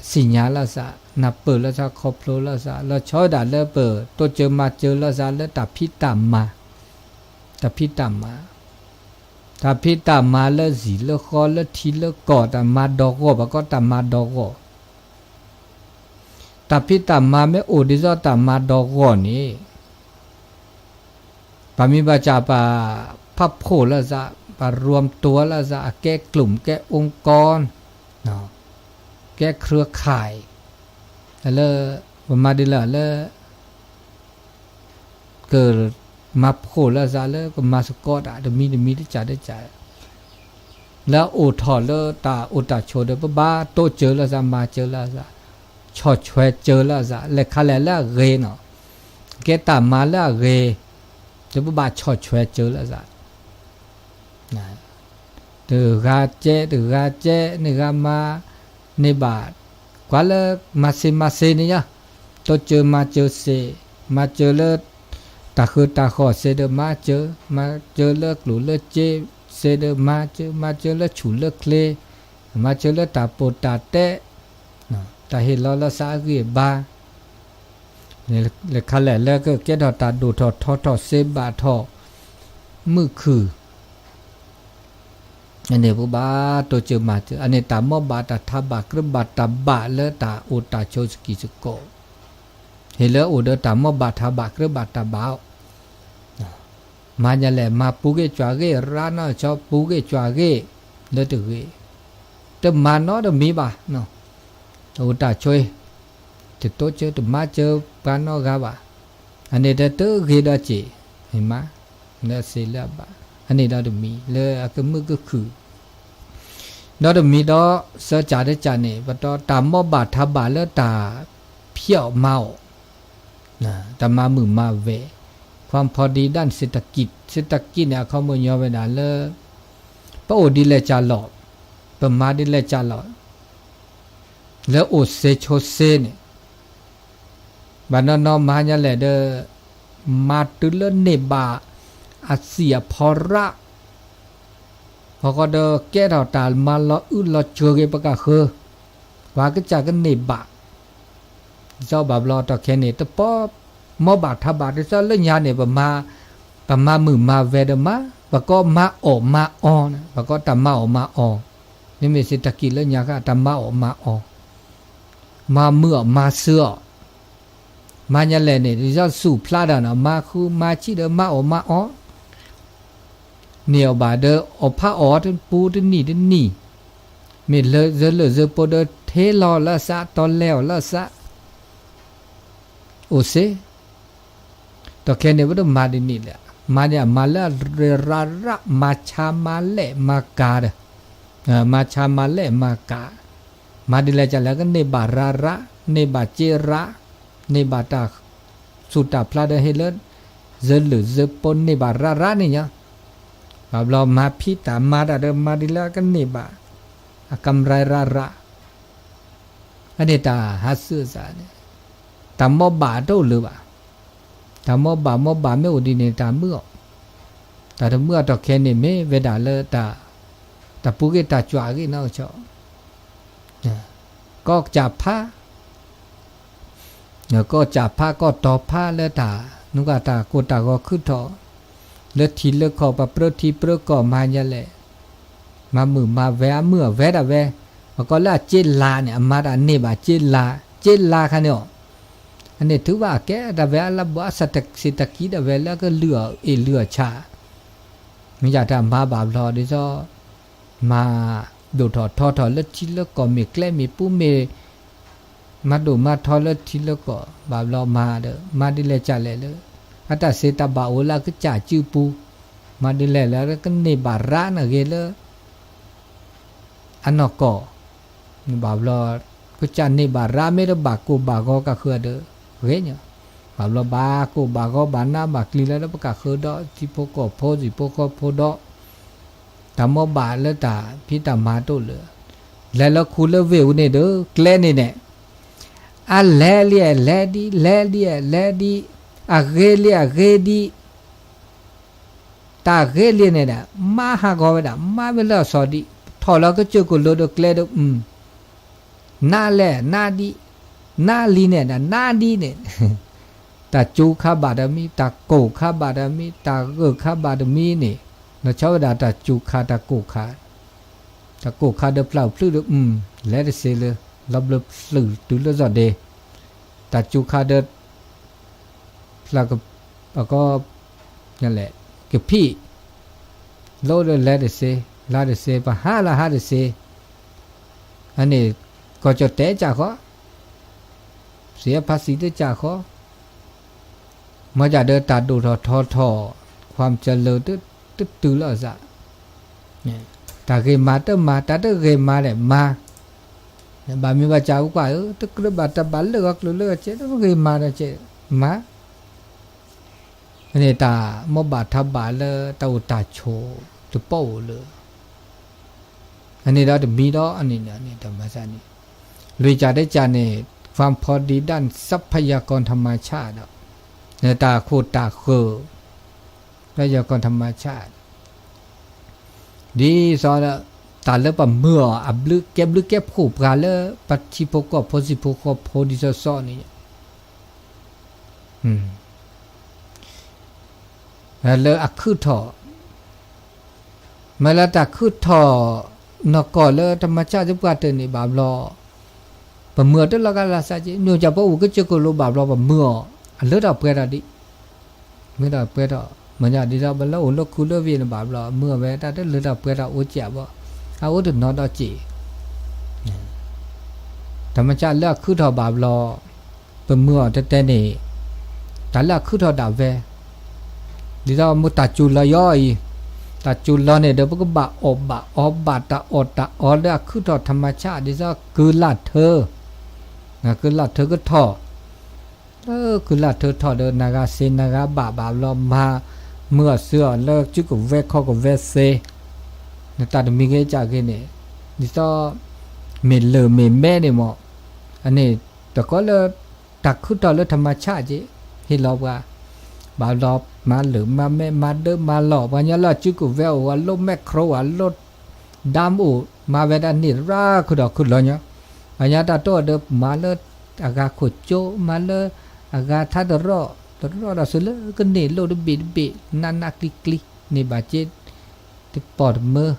သ့ၣ်ညါလိာ်သး နၢ်ပၢၢ်လိာ်သး ခီဖျိလိာ်သး လီၤဆီဝဲဒၣ်လၢပတိစၢၤမၤစၢၤလိာ်သးလၢတၢ်ဖံးတၢ်မၤ, တၢ်ဖံးတၢ်မၤ, တၢ်ဖံးတၢ်မၤလၢစံာ်လၢဃီလၢထံလၢကီၢ် တၢ်မၤဒီဂီၢ် ပှၤကိးတၢ်မၤဒီဂီၢ် တၢ်ဖံးတၢ်မၤမ့ၢ်အိၣ်ဒ်သိးတၢ်မၤဒီဂီၢ်န့ၣ် ပှၤမ့ၢ်ဘၣ်စၢ်ပှၤဖးဖှိၣ်လိာ်သး ပှၤ รวมตัว လိာ်သး အကဲ กลุ่ม ကဲ องค์กร ကဲ เครือข่าย လၢ ပမၤဒ်လဲၣ်လၢ ကမၤဖှိၣ်လိာ်သးလၢကမၤသကိးတၢ် တမံၤတမံၤတကၢ်တကၢ် လၢအအိၣ်ထီၣ်လၢတၢ်အိၣ်တၢ်ဆိးဒီး ပဘၣ်တိစၢၤလိာ်သး မၤစၢၤလိာ်သး ဆီၣ်ထွဲစၢၤလိာ်သး လဲၤခါလဲၣ်လၢအဂ့ၤနီၤ ကဲတၢ်မၤလၢအဂ့ၤ ဒီးပဘၣ်ဆီၣ်ထွဲစၢၤလိာ်သး တဂၤကဲ တဂၤကဲ န့ၢ်ဂၤမၤ န့ၢ်ဘၣ် ကွၢ်လၢမၤစ့မၤစ့န့ၣ်ယါ တိစၢၤမၤစၢၤစ့ၢ် မၤစၢၤလၢ တၢ်ဃၢတၢ်ဃီၣ်စ့ၢ်ဒီးမၤစၢၤ မၤစၢၤလၢကျိၣ်လၢစ့ စ့ဒီး မၤစၢၤ မၤစၢၤလၢဆူၣ်လၢချ့, မၤစၢၤလၢတၢ်ပီးတၢ်တဲ, တၢ်ဟ့ၣ်လီၤလၢသးအဂံၢ်အဘါ, လဲၤခါလဲၣ်လၢကကဲထီၣ်တၢ်ဒိၣ်ထီၣ်ထီထီၣ် စ့ဘၣ်ထီၣ် မုၢ်ခုၣ် အန့ၣ်ပဘၣ်တိစၢၤမၤစၢၤ, အန့ၣ်တၢ်မီၢ်ဘၣ်တၢ်ထးဘၣ်ကြၢးဘၣ်တၢ်ဘၣ်လၢတၢ်အိၣ်တၢ်ဆိးစကံးစကီး, ဟ့ၣ်လၢအိၣ်ဒီးတၢ်မီၢ်ဘၣ်ထးဘၣ်ကြၢးဘၣ်တၢ်ဘၣ်အီၤ, မၤညါလဲၣ် မၤပူၤဂ့ၢ်ကွၢ်ဂ့ၢ် ရၤနီၢ်ဆီပူၤဂ့ၢ်ကွၢ်ဂ့ၢ်, လၢတဂ့ၤ, တမၤနီတမံၤဘၣ်, တအိၣ်တၢ်ဆိး တတိစၢၤတမၤစၢၤပှၤနီတဂၤဘၣ်, အန့ၣ်ဒီးတဂ့ၤဒီးစ့ၢ်, မ့ၢ်မး, လၢအစ့လၢအဘၣ်, အန့ၣ်ဒီးတမံၤလၢအကမုာ်ကခုၣ်, ဒီးတမံၤဒီး စၢကၢ်တကၢ်န့ၣ် ပတီၢ်တၢ်မီၢ်ဘၣ်ထးဘၣ်လၢတၢ်ဖံးအီၣ်မၤအီၣ် တၢ်မၤမုာ်မၤဝဲ, ความพอดีด้านเศรษฐกิจ เศรษฐกิจ န့ၣ် အခီပညီဝဲဒၣ်လၢ ပအိၣ်ဒ်လဲၣ်ကၢ်လီၤ, ပမၤဒ်လဲၣ်ကၢ်လီၤ, လၢအိၣ်စ့ဆိစ့န့ၣ်, ဘၣ်နီၢ်နီၢ်မၤညါလဲၣ်ဒီး မၤတုၤလၢန့ၢ်ဘၣ်အစံၣ်အဖီရၣ် အဃိဒီးကဲထီၣ်တၢ်မၤလီၤအုၣ်လီၤစၢၤဂ့ၤပကဃၢၤ, ပှၤကစၢ်ကန့ၢ်ဘၣ်, ဒ်သိးဘၣ်ဘျီတီၢ်ခဲန့ၣ် တပီၢ်မီၢ်ဘၣ်ထးဘၣ် ဒ်သိးလၢညါန့ၣ် ပမၤမုာ်မၤဝဲဒီးမၤ, ပကိးမၤအီၣ်မၤအီ, ပကိးတၢ်မၤအီၣ်မၤအီ, မ့မ့ၢ်စ့တကံၢ်လၢညါဃၣ် တၢ်မၤအီၣ်မၤအီ, မၤမုာ်အီၣ်မၤစၢၤအီၤ မၤညါလဲၣ်န့ၣ် ဒ်သိးစူၣ်ဖျါဒီးနီၤ မၤဃုမၤဆံးဒီးမၤအီၣ်မၤအီ, န့ၢ်အီၣ်ဘၣ်ဒီးအီၣ်ဖးအီၣ်တပူတနံၣ်တနံၣ်, မ့ၢ်လၢဇၢလၢၢ်ဇၢပိဒီးထ့လီၤလၢအသး တီလဲအီၤလၢအသး, အိၣ်စ့, တီၢ်ခဲန့ၣ် ပတမၤဒ်န့ၣ်လဲၣ်, မၤန့ၣ်အမၤလၢအရ့ရၤရး မၤဆါမၤလဲၣ်မၤကၤဒီး, မၤဆါမၤလဲၣ်မၤကၤ မၤဒ်လဲၣ်ကလဲၣ် ကန့ၢ်ဘၣ်ရၤရး, န့ၢ်ဘၣ်စ့ရး, န့ၢ်ဘၣ်တၢ်စူၢ်တၢ်ဖျါဒီးဟ့ၣ်လၢ ဇၢလုၢ်ဇၢပိန့ၢ်ဘၣ်ရၤရးန့ၣ်ညါ, ဘၣ်ဘျီမၤဖံးတၢ်မၤတၢ်ဒီး မၤဒ်လၢကန့ၢ်ဘၣ် အကမ်ရၤရၤရး, အန့ၣ်တၢ်ဟးစၢၤသးန့ၣ်, တၢ်မီၢ်ဘၣ်တအိၣ်လၢၤဘၣ်, တၢ်မီၢ်ဘၣ်မီၢ်ဘၣ်မ့ၢ်အိၣ်ဒ်န့ၣ် တၢ်မုာ်အီၤ, တၢ်တမုာ်အတီၢ်ခဲန့ၣ် မ့ၢ်ဝဲဒၣ်လၢ တၢ်ပူၤဂ့ၢ်တၢ်ကွၢ်ဂ့ၢ်နီၢ်ကဆီ, ကီၢ်ကၠၣ်ဖး, ကီၢ်ကၠၣ်ဖးကီၢ်တီၤဖးလၢတၢ် နုာ်ကတၢ်ကိၢ်တၢ်ဂီၤခုၣ်ထီၣ်, လၢထံလၢကီၢ် ပပြၢထံပြၢကီၢ်မၤညါလဲၣ်, မၤမုာ်မၤဝဲအမုာ်အဝဲဒၣ်ဝဲ, ပကိးလၢအစ့လၤန့ၣ် အမၤတၢ်န့ၢ်ဘၣ်စ့လၤ, စ့လၤခါန့ၣ်အီၤ, အန့ၣ်ထုးဘၣ်အကဲဒၣ်ဝဲအလၢဘှီအစတၢ်စ့တၢ်ကံဒၣ်ဝဲလၢကလုၢ်အီၣ်အ့ၣ်လုၢ်အီၣ်ဆၣ် မ့ၢ်ယတၢ်မၤဘၣ်ဘျီဒ်သိး မၤဒိၣ်ထီၣ်ထီထီၣ်လၢထံလၢကီၢ်မ့ၢ်ကျဲမ့ၢ်ပူမ့ၢ် မၤဒိၣ်မၤထီလၢထံလၢကီၢ် ဘၣ်ဘျီမၤဒီး မၤဒ်လဲၣ်ကလဲၣ်လၢ အတၢ်စ့တၢ်ဘၣ်အိၣ်လၢအကစၢ်စုပူၤ, မၤဒ်လဲၣ်လၢကန့ၢ်ဘၣ်ရးန့ၣ်ဂ့ၤလၢ အနီၢ်ကီၢ် ဘၣ်ဘျီ ကစၢ်န့ၢ်ဘၣ်ရးမ့ၢ်တဘၣ်ကိၢ်ဘၣ်ဂီၤကဃၢၤဒီး ဂ့ၤညီ, ဘၣ်ဘျီဘၣ်ကိၢ်ဘၣ်ဂီၤဘၣ်နးဘၣ်ကျံၤလၢပကဃၢၤဒီး ထံဖိကီၢ်ဖိ သံၣ်ဖိဃီဖိဒီး တၢ်မီၢ်ဘၣ်လၢတၢ်ဖံးတၢ်မၤတအိၣ်လၢၤ, လဲၤလၢခူလၢဝ့ၢ်အူန့ၣ်ဒီး ကျဲန့ၣ်န့ၣ်, အလဲၤလံ အလဲၤဒံး လဲၤလံ အလဲၤဒံး, အဂ့ၤလံ အဂ့ၤဒံး တၢ်ဂ့ၤလံန့ၣ်ဒီး မါဟးဂီၤဝဲဒၣ် မါဝဲလၢအစီၤဒံး ထီၣ်လီၤကစၢၢ်ကလိဒီးကျဲဒီး နါလဲၣ် နါဒံး, နါလံန့ၣ်ဒီး နါဒံးန့ၣ်, တၢ်စူၤခါဘၣ်တမံၤ တၢ်ကိၢ်ခါဘၣ်တမံၤ တၢ်ဂၢၢ်ခါဘၣ်တမံၤန့ၣ်, လီၤဆီဝဲဒၣ်တၢ်စူၤခါ တၢ်ကိၢ်ခါ, တၢ်ကိၢ်ခါဒီးဖျၢၣ်ဖျုးဒီး လဲၤတစ့လၢ လီၤဘျၢဖျုးတုၤလၢစီၤဒ့, တၢ်စူၤခါဒီး ဖျၢၣ်က, ပကီ, လဲၣ်, ကဖံး, လီၤဒီးလဲၤတစ့, လါတစ့ ပဟါလၢဟါတစ့, အန့ၣ် ကီၢ်ကၠီၣ်တဲာ်ကၢ်ဃီ, စံးဖါစံးတကၢ်ဃီ, မ့ၢ်ကဒီးတၢ်ဒိၣ်ထီၣ်ထီထီၣ် ความเจริญ တတုၤလီၤစး တၢ်ဂ့ၤမၤတမၤ တၢ်တဂ့ၤမၤလဲၣ်မၤ, ဘၣ်မ့ၢ်ဘၣ်စၢ်အူကွၢ်ဧၢ တကြၢးဘၣ်တၢ်ဘၣ်လၢၢ်ဂီၤကျိၤလၢအကဲ တဂ့ၤမၤဒီးကဲ မၤ, အန့ၣ်တၢ်မီၢ်ဘၣ်ထးဘၣ်လၢတၢ်အိၣ်တၢ်ဆိးတပီၢ်ဧိၤလၢ အန့ၣ်ဒီးတမံၤဒီး အန့ၣ်န့ၣ် တၢ်မၤစၢ်န့ၣ် လွံၢ်ကၢ်တကၢ်န့ၣ် ความพอดีด้านทรัพยากรธรรมชาติ ဒီး တၢ်ခိၣ်တၢ်ဃၢၤ ทรัพยากรธรรมชาติ ဒီး ဒ်သိး တၢ်လၢပမုာ်အီၤ အဘျုးကဲဘျုးကဲဖှိၣ်ပှၤလၢ ပထံဖိကီၢ်ဖိစံၣ်ဖိဃီဖိဒ်သိးသိးန့ၣ် လၢအခုၣ်ထီၣ် မ့ၢ်လၢတၢ်ခုၣ်ထီၣ် နီၢ်ကီၢ်လၢတမၤဆၣ်သ့ၣ်ပှၢ်တၢၢ်န့ၣ်ဘၣ်ဘျီ ပမုာ်အီၤတလီၤဂာ်လၢ်စးက့ မ့ၢ်ကပအိၣ်ကစၢၢ်ကလိဘၣ်ဘျီ ပမုာ်အီၤ အလၢထီၣ်ပှဲၤထီၣ်ဒံး မ့ၢ်ထီၣ်ပှဲၤထီၣ် မ့ၢ်ဒ်သိးပလၢအိၣ်လၢခူလၢဝ့ၢ်န့ၣ်ဘၣ်ဘျီ မုာ်အီၤဝဲတၢ်တလၢထီၣ်ပှဲၤထီၣ်အိၣ်စဲးဘၣ် အအိၣ်တနီၤဒီးစဲး တမၤဆၣ်လၢအခုၣ်ထီၣ်ဘၣ်ဘျီ ပမုာ်အီၤတဲတဲန့ၣ် တၢ်လၢအခုၣ်ထီၣ်ဒၣ်ဝဲ ဒ်သိးမ့ၢ်တၢ်စူၤလီၤယီၤအံၤ တၢ်စူၤလီၤန့ၣ်ဒီး ပကဘၣ်အီၣ်ဘၣ်အီဘၣ်တၢ်အီၣ်တၢ်အီလၢအခုၣ်ထီၣ် တမၤဆၣ် ဒ်သိးကုလၢ်ထၢ ကုလၢ်ထၢကထီၣ် လၢကုလၢ်ထၢထီၣ်ဒီး နဂၤစ့နဂၤဘၣ်ဘၣ်ဘျီ မၤမုာ်အီၤစုအီၤလၢစုကဝဲၤခီၣ်ကဝဲၤစ့ နတၢ်တမံၤဂ့ၤကၢ်ဂ့ၤန့ၣ် ဒ်သိး မ့ၢ်လၢၢ်မ့ၢ်မဲန့ၣ်မ့ၢ် အန့ၣ် တကီလၢ တၢ်ခုၣ်ထီၣ်လၢတမၤဆၣ်က့ ဟ့ၣ်လီၤပှၤ ဘၣ်ဘျီ မၤလၢၢ်မၤမဲ မၤဒၢမၤလီၢ် ပှၤကညီလၢစုကဝဲၤအိၣ် အလိၣ်မဲၣ်ခရိ အလိၣ် ဒၢမ်အိၣ် မၤဝဲဒၣ်န့ၣ်ရၣ်ခုၣ်ဒီးခုၣ်လီၤညီ ပှၤကညီတၢ်တိၢ်ဒီးမၤလၢအဂၤခိၣ်ကၠိ မၤလၢအဂၤထါတရီၣ် တရီၣ်ဒီးဆူလၢကန့ၢ်လိၣ်တဘ့ၣ်တဘ့ၣ် နးနးကျံၤကျံၤ န့ၢ်ဘၣ်က့ တပီၢ်တမၢ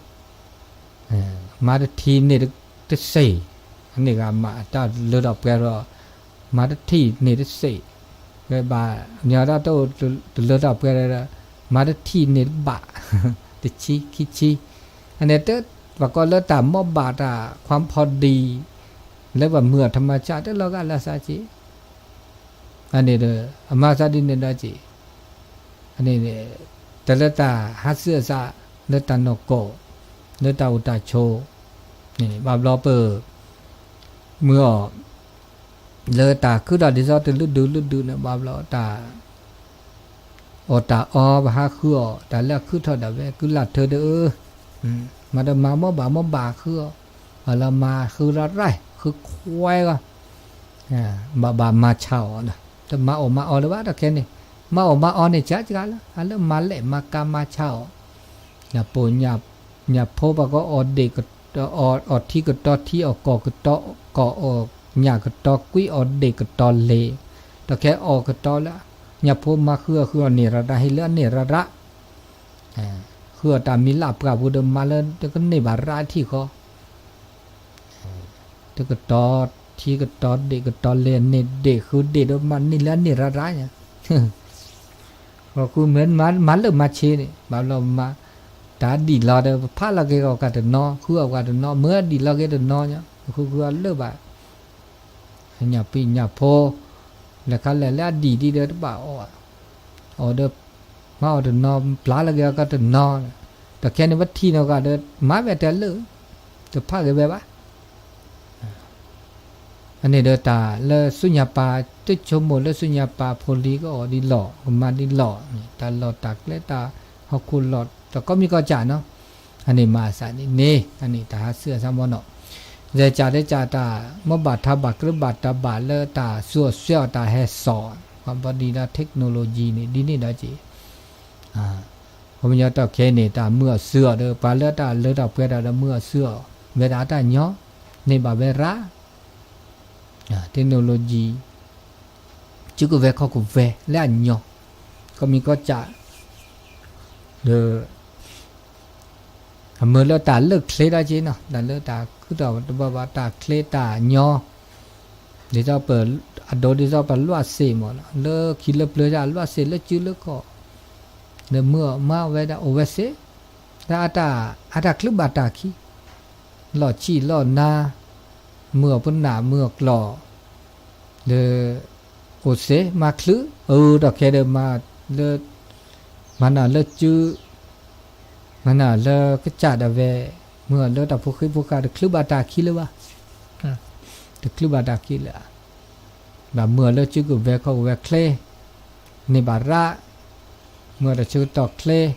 မၤတထံၣ်န့ၢ်တစ့ၢ်, အန့ၣ်ဂ့ၤမး တၢ်လၢထီၣ်ပှဲၤဒီး မၤတထံၣ်န့ၢ်တစ့ၢ်, ဝဲဘၣ်ညီတၢ်တအိၣ်တလၢထီၣ်ပှဲၤဒီး မၤတထံၣ်န့ၢ်တဘၣ်, တဆံခံဆံ, အန့ၣ်တ ပှၤကိးလၢတၢ်မီၢ်ဘၣ်တၢ် ความพอดี လၢပှၤမုာ်အီၤ ธรรมชาติ တလီၤဂာ်လၢ်စးက့ အန့ၣ်ဒီး အမၤသးဒ်န့ၣ်ဒီးက့ၤ, အန့ၣ် တၢ်လၢတၢ်ဟးဆူၣ်အသး လၢတၢ်နီၢ်ကီၢ် လၢတၢ်အိၣ်တၢ်ဆိး, ဘၣ်ဘျီပ မုာ်အီၤ လၢတၢ်ခုၣ်ထီၣ်ဒ်သိးတလုၢ်ဒုးလုၢ်ဒုးန့ၣ် ဘၣ်ဘျီတၢ် အီၣ်တၢ်အီ ပဟးဃုအီၤ တၢ်လၢအခုၣ်ထီၣ်ဒၣ်ဝဲ ကုလၢ်ထၢဒၣ်အၢ, မၤဒီးမၤမီၢ်ဘၣ်မီၢ်ဘၣ်ဃုအီၤ, အလီၤမၤဃုရၢ်ရၢ် ဃုခွဲဂီၢ်, ဘၣ်ဘၣ်မၤဆါအီၤ, တမၤအီၣ်မၤအီလၢၤဘၣ်တၢ်ခဲန့ၣ်, မၤအီၣ်မၤအီန့ၣ် ကကလၢ အလၢမၤလဲၣ်မၤကၤမၤဆါအီၤ, ညၣ်ပိာ်ညၣ်ဖိပှၤကအီၣ်ဒ့ၣ် အီၣ်ထံကတီၤထံ အီၣ်ကီၢ်ကတီၤကီၢ် အီၣ်ညၣ်ကတီၤကွံ အီၣ်ဒ့ၣ်ကတီၤလ့ၤ, တၢ်ခဲအီၣ်ကတီၤလၢ ညၣ်ဖိမၤဃုအီၤဃုအီၤန့ၢ်ရၢ်ရၢ် ဟ့ၣ်လၢအန့ၢ်ရၢ်ရၢ်, ဃုအီၤတၢ်မံၤလၢ်ပှၢ်ပူၤဒီးမၤလၢတကန့ၢ်ဘၣ်ရၢ်ထံၣ်ဃီ တကတီၤထံကတီၤဒ့ၣ်ကတီၤလ့ၤန့ၢ်ဒ့ၣ်ဃုဒ့ၣ်ဒီးမၤန့ၢ်လၢအန့ၢ်ရၢ်ရၢ်ညါ, ဃီဃုမ့ၢ်မၤလၢမၤဆ့န့ၣ် ဘၣ်ဘျီမၤ တၢ်ဒံၣ်လီၤဒီး ပဖးလီၤက့ၤအီၣ်ကတနီၤ ဃုအီၣ်ပှၤတနီၤ မ့ၢ်အဒံၣ်လီၤက့ၤတနီၤညါ ပဃုဃုအီၤလၢဘၣ် ညၣ်ပံညၣ်ဖိ လဲၤခါလဲၣ်လၢအဒံၣ်ဒံးဒီးတဘၣ်အီၣ်, အီၣ်ဒီး မၤအီၣ်တနီၤ ပျၢ်လီၤက့ၤအီၤကတနီၤ, တၢ်ခဲန့ၣ်ပထံၣ်နီၢ်ဂၤဒီး မၤဝဲတၢ်လၢ တဖးဂ့ၤဝဲဘၣ် အန့ၣ်ဒီးတၢ်လၢဆူညါပၢ် တဆိကမိၣ်လၢဆူညါပၢ်ဖိလံၤကအီၣ်ဒ်လီၢ် ကမၤဒ်လီၢ်, တၢ်လီၢ်တၢ်ကျဲတၢ်ဟီၣ်ခိၣ်လီၢ် တၢ်ကိးမံၤကိးကၢ်နီၤ, အန့ၣ်မၤအသးန့ၣ်န့ၣ် အန့ၣ်တၢ်ဟးဆူၣ်အသးမီၢ်နီၤ, ယကးလၢကးတၢ် မီၢ်ဘၣ်ထါဘၣ်ကြၢးဘၣ်တၢ်ဘၣ်လၢတၢ်စူၤအီၤစွဲအီၤတၢ်ဟဲစိာ် ပှၤဘီဒံးဒီး technology န့ၣ် ဒ်န့ၣ်ဒီးက့ၤ ပှၤကညီတၢ်ခဲအံၤန့ၣ် တၢ်မုာ်အီၤစုအီၤဒီး ပှၤလၢတၢ်လၢတၢ်ပှဲၤတၢ်ဒီးမုာ်အီၤစုအီၤ ဝဲဒၣ်အတၢ်ညီ န့ၢ်ဘၣ်ဝဲရၣ် technology စုကဝဲၤခီၣ်ကဝဲၤလၢအညီ ကိးမံၤကိးကၢ် ဒီး အမုာ်လၢတၢ်လၢချ့ဒီးက့ၤနီၤ တၢ်လၢတၢ်ခုၣ်ထီၣ်တဘၣ်ဘၣ် တၢ်ချ့တၢ်ညီ ဒ်သိးပ အဒိဒ်သိးပလွးစ့ၢ်မး လၢခံလၢပျၢၤတၢ် လွးစ့ၢ်လၢစုလၢကီၢ် ဒီးမုာ်အီၤမၤဝဲဒၣ်အိၣ်ဝဲစ့ၢ် လၢအတၢ် အတၢ်ချုးဘၣ်တၢ်ခံ လီၢ်ဆံးလီၢ်နါ မုာ်အီၤပနၢ် မုာ်အီၤကျီၢ် ဒီး အိၣ်စ့ၢ် မၤချုး အၢ တၢ်ခဲဒီးမၤလၢ မၤနၢၤလၢစု မၤနၢၤလၢကစၢ်ဒၣ်ဝဲ မုာ်အီၤလၢတၢ်ဖိဃ့ဖိဃာ် တချုးဘၣ်တၢ်ခံလၢၤဘၣ် တချုးဘၣ်တၢ်ခံလၢၤ ဘၣ်မုာ်အီၤလၢစုကဝဲၤခီၣ်ကဝဲၤချ့ န့ၢ်ဘၣ်ရၣ် မုာ်အီၤတၢ်ဆၢကတီၢ်ချ့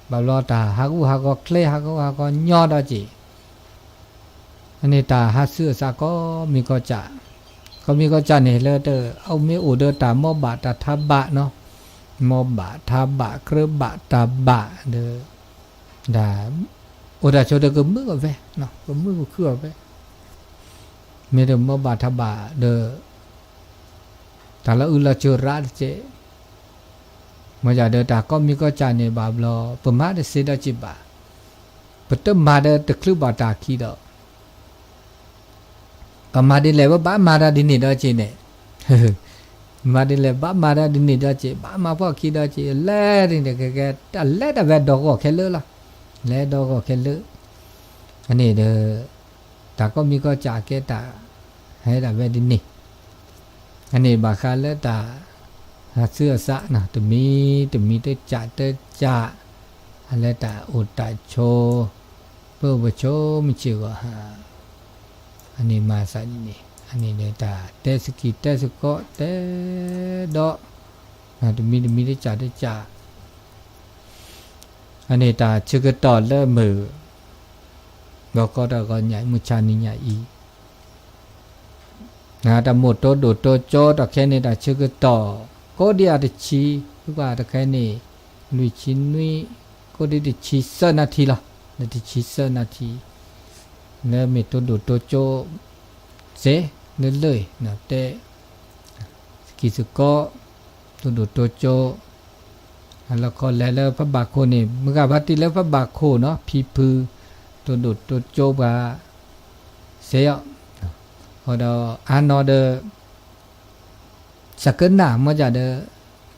ဘၣ်ဘျီတၢ်ဟးဂူာ်ဟးဂီၤချ့ ဟးဂူာ်ဟးဂီၤညီဒီးက့ၤ အန့ၣ်တၢ်ဟးဆူၣ်အသးကိးမံၤကိးကၢ် ကိးမံၤကိးကၢ်န့ၣ် လၢတၢ်အိၣ်မ့ၢ်အိၣ်ဒီးတၢ်မီၢ်ဘၣ်တၢ်ထါဘၣ်နီၤ မီၢ်ဘၣ်ထါဘၣ်ကြၢးဘၣ်တၢ်ဘၣ်ဒီး တၢ် အိၣ်တၢ်ဆိဒီးကမုာ်အီၤဖဲ, ကမုာ်ကခုၣ်အီၤဖဲ, မ့ၢ်တမၢဘၣ်ထးဘၣ်ဒီး တၢ်လီၤအုၣ်လီၤစၢၤရၣ်တက့ၢ်. မ့ၢ်ယၤဒီးတၢ်ကိးမံၤကိးကၠးန့ၣ်ဘၣ်ဘျီ ပမၤတသ့ဒီးက့ၤဘၣ်, ပတမၤဒီးတချုးဘၣ်တၢ်ခံဒီး ပမၤဒ်လဲၣ် ပဘၣ်မၤတၢ်ဒ်န့ၣ်ဒီးက့ၤန့ၣ်, မၤဒ်လဲၣ် ဘၣ်မၤတၢ်ဒ်န့ၣ်ဒီးက့ၤ ဘၣ်မၤဖှီၣ်ခံဒီးက့ၤ လဲၤဒ်န့ၣ် ကကဲ တၢ်လဲၤတၢ်ဝဲဒီဂီၢ်ခဲလၢာ်လီၤ. လဲၤဒီဂီၢ်ခဲလၢာ်, အန့ၣ်ဒီး တၢ်ကိးမံၤကိးကၠးကဲတၢ် ဟဲဒၣ်ဝဲဒ်န့ၣ်, အန့ၣ်ဘၣ်ဃးလၢတၢ် ဟးဆူအသး တမံၤတမံၤတကၠးတကၠး, အလၢတၢ်အိၣ်တၢ်ဆိး ပအိၣ်ပဆိးမုၢ်ဆ့ၣ်ဂီၤဟါ, အန့ၣ်မၤသးဒ်န့ၣ် အန့ၣ်ဒီးတၢ်တဲသကံၢ်တဲသကိးတဲဒီး တမံၤတမံၤတကၠးတကၠး, အန့ၣ်တၢ်ဆၢကတီၢ်လၢမုၢ် ဂီၤကီတၢ်ဂီၤညၣ်အံၤ မုၢ်ဆါနံၤညါအံၤ တၢ်မိၣ်တိဒိၣ်တိကၠိတၢ်ခဲန့ၣ် တၢ်ဆၢကတီၢ် ကိးဒံးအတဆံ, ပှၤတခဲန့ၣ် လွံၢ်ဆံနွံ, ကိးဒံးတဆံသၢနၣ်ထံလီၤ. လၢတဆံသၢနၣ်ထံ လၢမ့ၢ်တိဒိၣ်တိကၠိ စဲး လၢလၢ တဲ သကံၢ်သကိး တိဒိၣ်တိကၠိ အလီၢ်ခီလဲၤလၢဖးဘၣ်ခိၣ်န့ၣ် မုၢ်ဂၤဖါတံၢ်လၢဖးဘၣ်ခိၣ်နီၤ ဖံဖု တိဒိၣ်တိကၠိပှၤ စဲးအီၤ, အဃိဒီးအါနီၤဒီး စးကနၣ်မ့ၢ်ကဒီး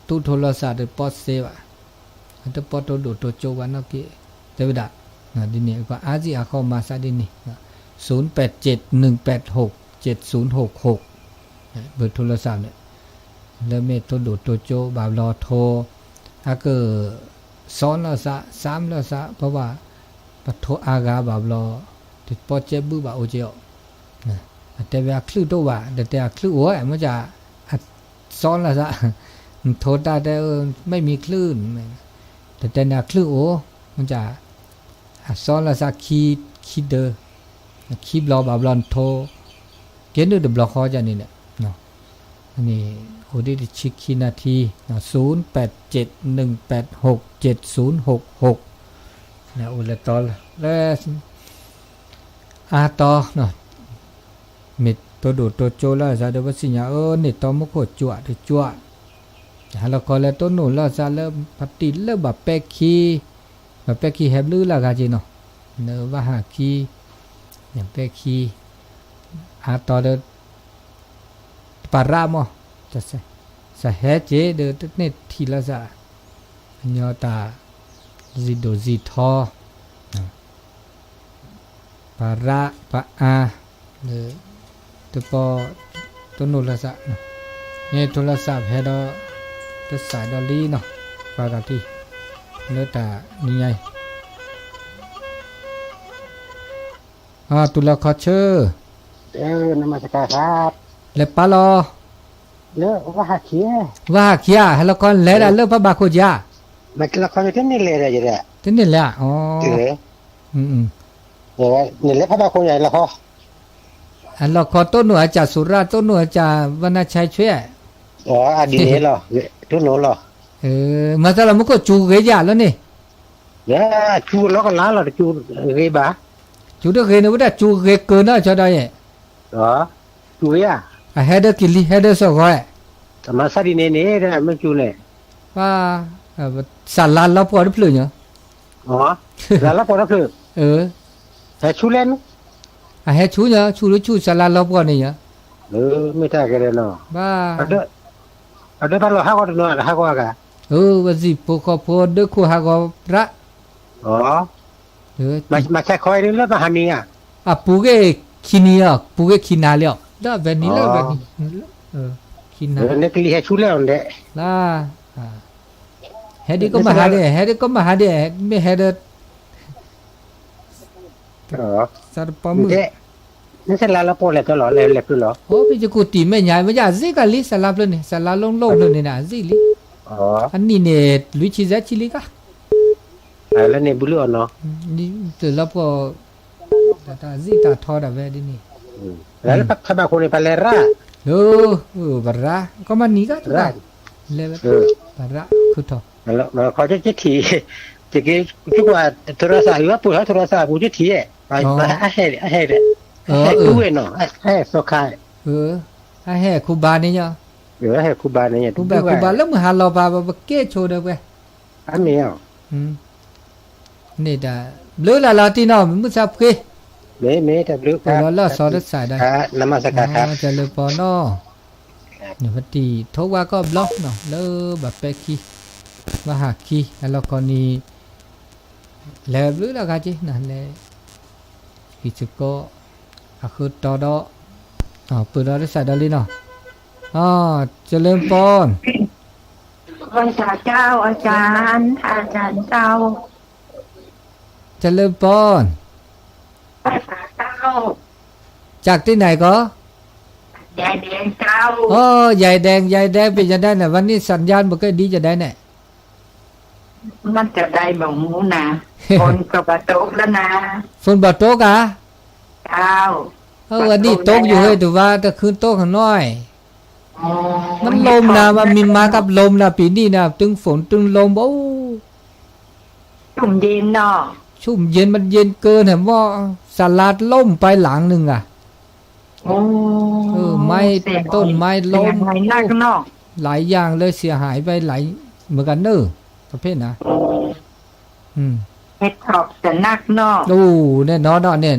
တူၢ်ထိလီၤသးတပီၢ်စ့ဘၣ်, တပီၢ်တိဒိၣ်တိကၠိဘၣ်နီၢ်က့, တဲဝဲဒၣ် ဒ်န့ၣ် အါစံၣ်အါဃီမၤသးဒ်န့ၣ်, ศูนย์แปดเจ็ดหนึ่งแปดหกเจ็ดศูนย์หกหก ဘၢၣ်ထိလီၤသးန့ၣ် လၢမ့ၢ်တိဒိၣ်တိကၠိဘၣ်ဘျီထိ အက စီလီၤသး စၢမ်လီၤသး ပဘၣ် ပထိအါဂၤဘၣ်ဘျီ တပီၢ်ကဲဘုၣ်ဘၣ်အိၣ်က့ၤအီၤ, အတဲဝဲအချုးတအိၣ်ဘၣ် တတဲအချုးအိၣ်ဝဲ မ့ၢ်က အစီလီၤသး နထိတၢ်တဲ ไม่มีคลื่น တတဲန့ၣ်အချုးအိၣ် မ့ၢ်က အစီလီၤသးခံ ခံဒၢ ခံဘျီဘၣ်ဘျီနထိ ကဲနုာ်တဘျီဃီကန့ၣ်န့ၣ် န့ၣ် အိၣ်ဒံးတဆံခံနၣ်ထံ ศูนย์แปดเจ็ดหนึ่งแปดหกเจ็ดศูนย์หกหก အိၣ်လၢတီလၢ အါတီ မ့ၢ်တိဒိၣ်တိကၠိလၢအစးဒီးပသ့ၣ်ညါအၢ န့ၢ်တီမူခိၣ်ကွၢ်တကွၢ်, ဟဲလီၤခီလၢတိနိၣ်လၢအစးလၢ ပတံၢ်လၢဘၣ်ပဲခံ, ဘၣ်ပဲခံဟဲဘျုးလၢအဂၤက့ၤနီၤ, နဘၣ်ဟးခံ, ပဲခံ, အါတီဒီး တပာ်ရၣ်မး, စးဟဲက့ၤဒီးတန့ၢ်ထံၣ်လၢစး, အညီတၢ် စံၣ်ဒိၣ်စံၣ်ထီ ပာ်ရၣ်ပာ်အါ လၢ တပီၢ် တိနိၣ်လၢစး, န့ၣ်ထိလၢစးဖဲဒီး တစးဒီးလံနီၤ, ပာ်တၢ်တံၢ် လၢတၢ်နံၤညါအံၤ တူၢ်လီၤခီဆၢ, လဲၤပာ်လီၤ, ဝၤဟးခံဧါ, ဟဲလီၤခီလဲၤဒၣ်လၢဖးဘၣ်ခိၣ်ကါ, တန့ၢ်လဲၤဧါ, အလီၤခီတိနိၣ်အစး စူၤရၣ် တိနိၣ်အစး ဝနၢဆဲဆွဲ, မၤသးလီၤမူခိၣ်စူၤဂ့ၤယၤလီၤန့ၣ်, စူၤလီၤကလါလီၤ တစူၤဂ့ၤဘၣ်, စူၤတဂ့ၤန့ၣ် ဝဲဒၣ်စူၤဂ့ၤကၢၤနီၤ ဆီဒီးယဲၢ် စူၤဧါ, အဟဲဒၢက့ၤလံ ဟဲဒၢစီၣ်ဂီၤ, မၤသးဒ်န့ၣ်န့ၣ် မ့ၢ်စူၤန့ၣ်, စးလါလီၤပှီၢ်တဖျၢၣ်ညါ, လါလီၤပှီၢ်တဖျၢၣ်, ဟဲဆူလဲၣ်, အဟဲဆူညါ ဆူလၢဆူ စးလါလီၤပှီၢ်န့ၣ်ညါ, မ့ၢ်တၢ်ကဲဒၣ်နီၤ, ဘၣ်, အဒၢတၢ်လီၤဟးဂီၤတနီၤ ဟးဂီၤအဂၤ, ဝဲစံၣ်ဖိဃီဖိဒၢခိၣ်ဟးဂီၤရၣ် မၤဆဲးခီအံၤလၢမဟါနံၤဧါ, အပူၤကွံာ်ခံနံၤလီၤ ပူၤကွံာ်ခံနၤလံအီၤ လၢအဝဲနံၤလၢအဝဲနံၤ, ခံနၤ, နကလံၤဟဲဆူလဲၣ်အီၤဒဲး, ဟဲဒ်ကီမဟါဒဲး ဟဲဒ်ကီမဟါဒဲး မ့ၢ်ဟဲဒၣ်, စးတပီၢ်မုၢ်, နစးလါလီၤပှီၢ်လဲၤကလီၤ လဲၤလဲၤဖျၢၣ်လီၤ, အိ မ့ၢ်ယကူၣ်တံၢ်မဲာ်ညါ မ့ၢ်ယအစ့ၢ်ကီးလံ စးလါဖျၢၣ်န့ၣ် စးလါလိၣ်လိၣ်ဖျၢၣ်န့ၣ် အစ့ၢ်လံ, အနံၣ်န့ၣ် လွံၢ်ဆံယဲၢ်ဆံလံကါ လၢန့ၣ်ဘုလၢအီၤနီၤ, တလၢပှီၢ်, တၢ်စံၣ်တၢ်ထီဒၣ်ဝဲဒ်န့ၣ်, လၢဖးဘၣ်ခိၣ်န့ၣ် ပှၤလဲၤရၣ်, ပှၤရၣ် ကီမနံၤကါတဂၤ, လဲၤဝဲ, ပှၤရၣ်ခုထီၣ်, ခီကထံၣ်, ယက့ၤ ကကွၢ် โทรศัพท์ အံၤ ဘၣ်ပိာ်ထီၣ် โทรศัพท์ ပူၤတထံၣ်ဧါ, အဟဲ အဟဲ အဟဲတူၢ်ဝဲနီၤ, အဟဲစီၤခါ, အဟဲခူဘါန့ၣ်ညါ, အဟဲခူဘါန့ၣ် ခူဘါ ခူဘါလၢမုၢ်ဟါလီၤပာ် ပကဲဆိဒီးပှဲၤ, န့ၣ်တၢ် ဘျုးလၢ်လီၤတံၢ်နီၤ မုၢ်ဆါဖှ့, မ့ၢ်မ့ၢ်တၢ်ဘျုး ပလီၤလၢအစီၤတစးဒၣ်, နမစကား ကၢ်လၢပီနီၤ နဖတံၢ်ထိဝါကီၢ်ဘျီနီၤ လၢဘၣ်ပဲခံ, ဘၣ်ဟးခံ အလီၢ်ခီနံၤ, လဲၤဘျုးလၢ်ဂၤက့ၤနၤလဲၤ, ဟံၣ်စကီး, အဃုတီဒီး, ပၢၢ်ဒီးတစးဒီးလံနီၤ, เจริญพร ไหว้สาเจ้าอาจารย์ อาจารย์เจ้า เจริญพร ไหว้สาเจ้า จากที่ไหนก็ ยายแดงเจ้า อ๋อ ยายแดง ยายแดงเป็นยังไงเนี่ย วันนี้สัญญาณไม่ค่อยดีจะได้เนี่ย น่าจะได้บ่ฮู้นะ ฝนก็บ่ตกแล้วนะ ฝนบ่ตกอ่ะ เจ้า เออ วันนี้ตกอยู่เฮ้ย แต่ว่าตะคืนตกข้างน้อย อ๋อ มันลมนะ มันมีมากับลมนะ ปีนี้นะ ตึงฝนตึงลม โอ้ ชุ่มเย็นเนาะ ชุ่มเย็น มันเย็นเกิน เห็นว่าศาลาล่มไปหลังหนึ่งอ่ะ โอ้ เออ ไม้ เสียหาย ต้นไม้ล้ม เสียหายหนักเนาะ หลายอย่างเลย เสียหายไปหลายเหมือนกันเนอะ ประเภทนะ โอ้ อืม เฮ็ดถอบจะหนักเนาะ โอ้ แน่นอนเนาะเนี่ย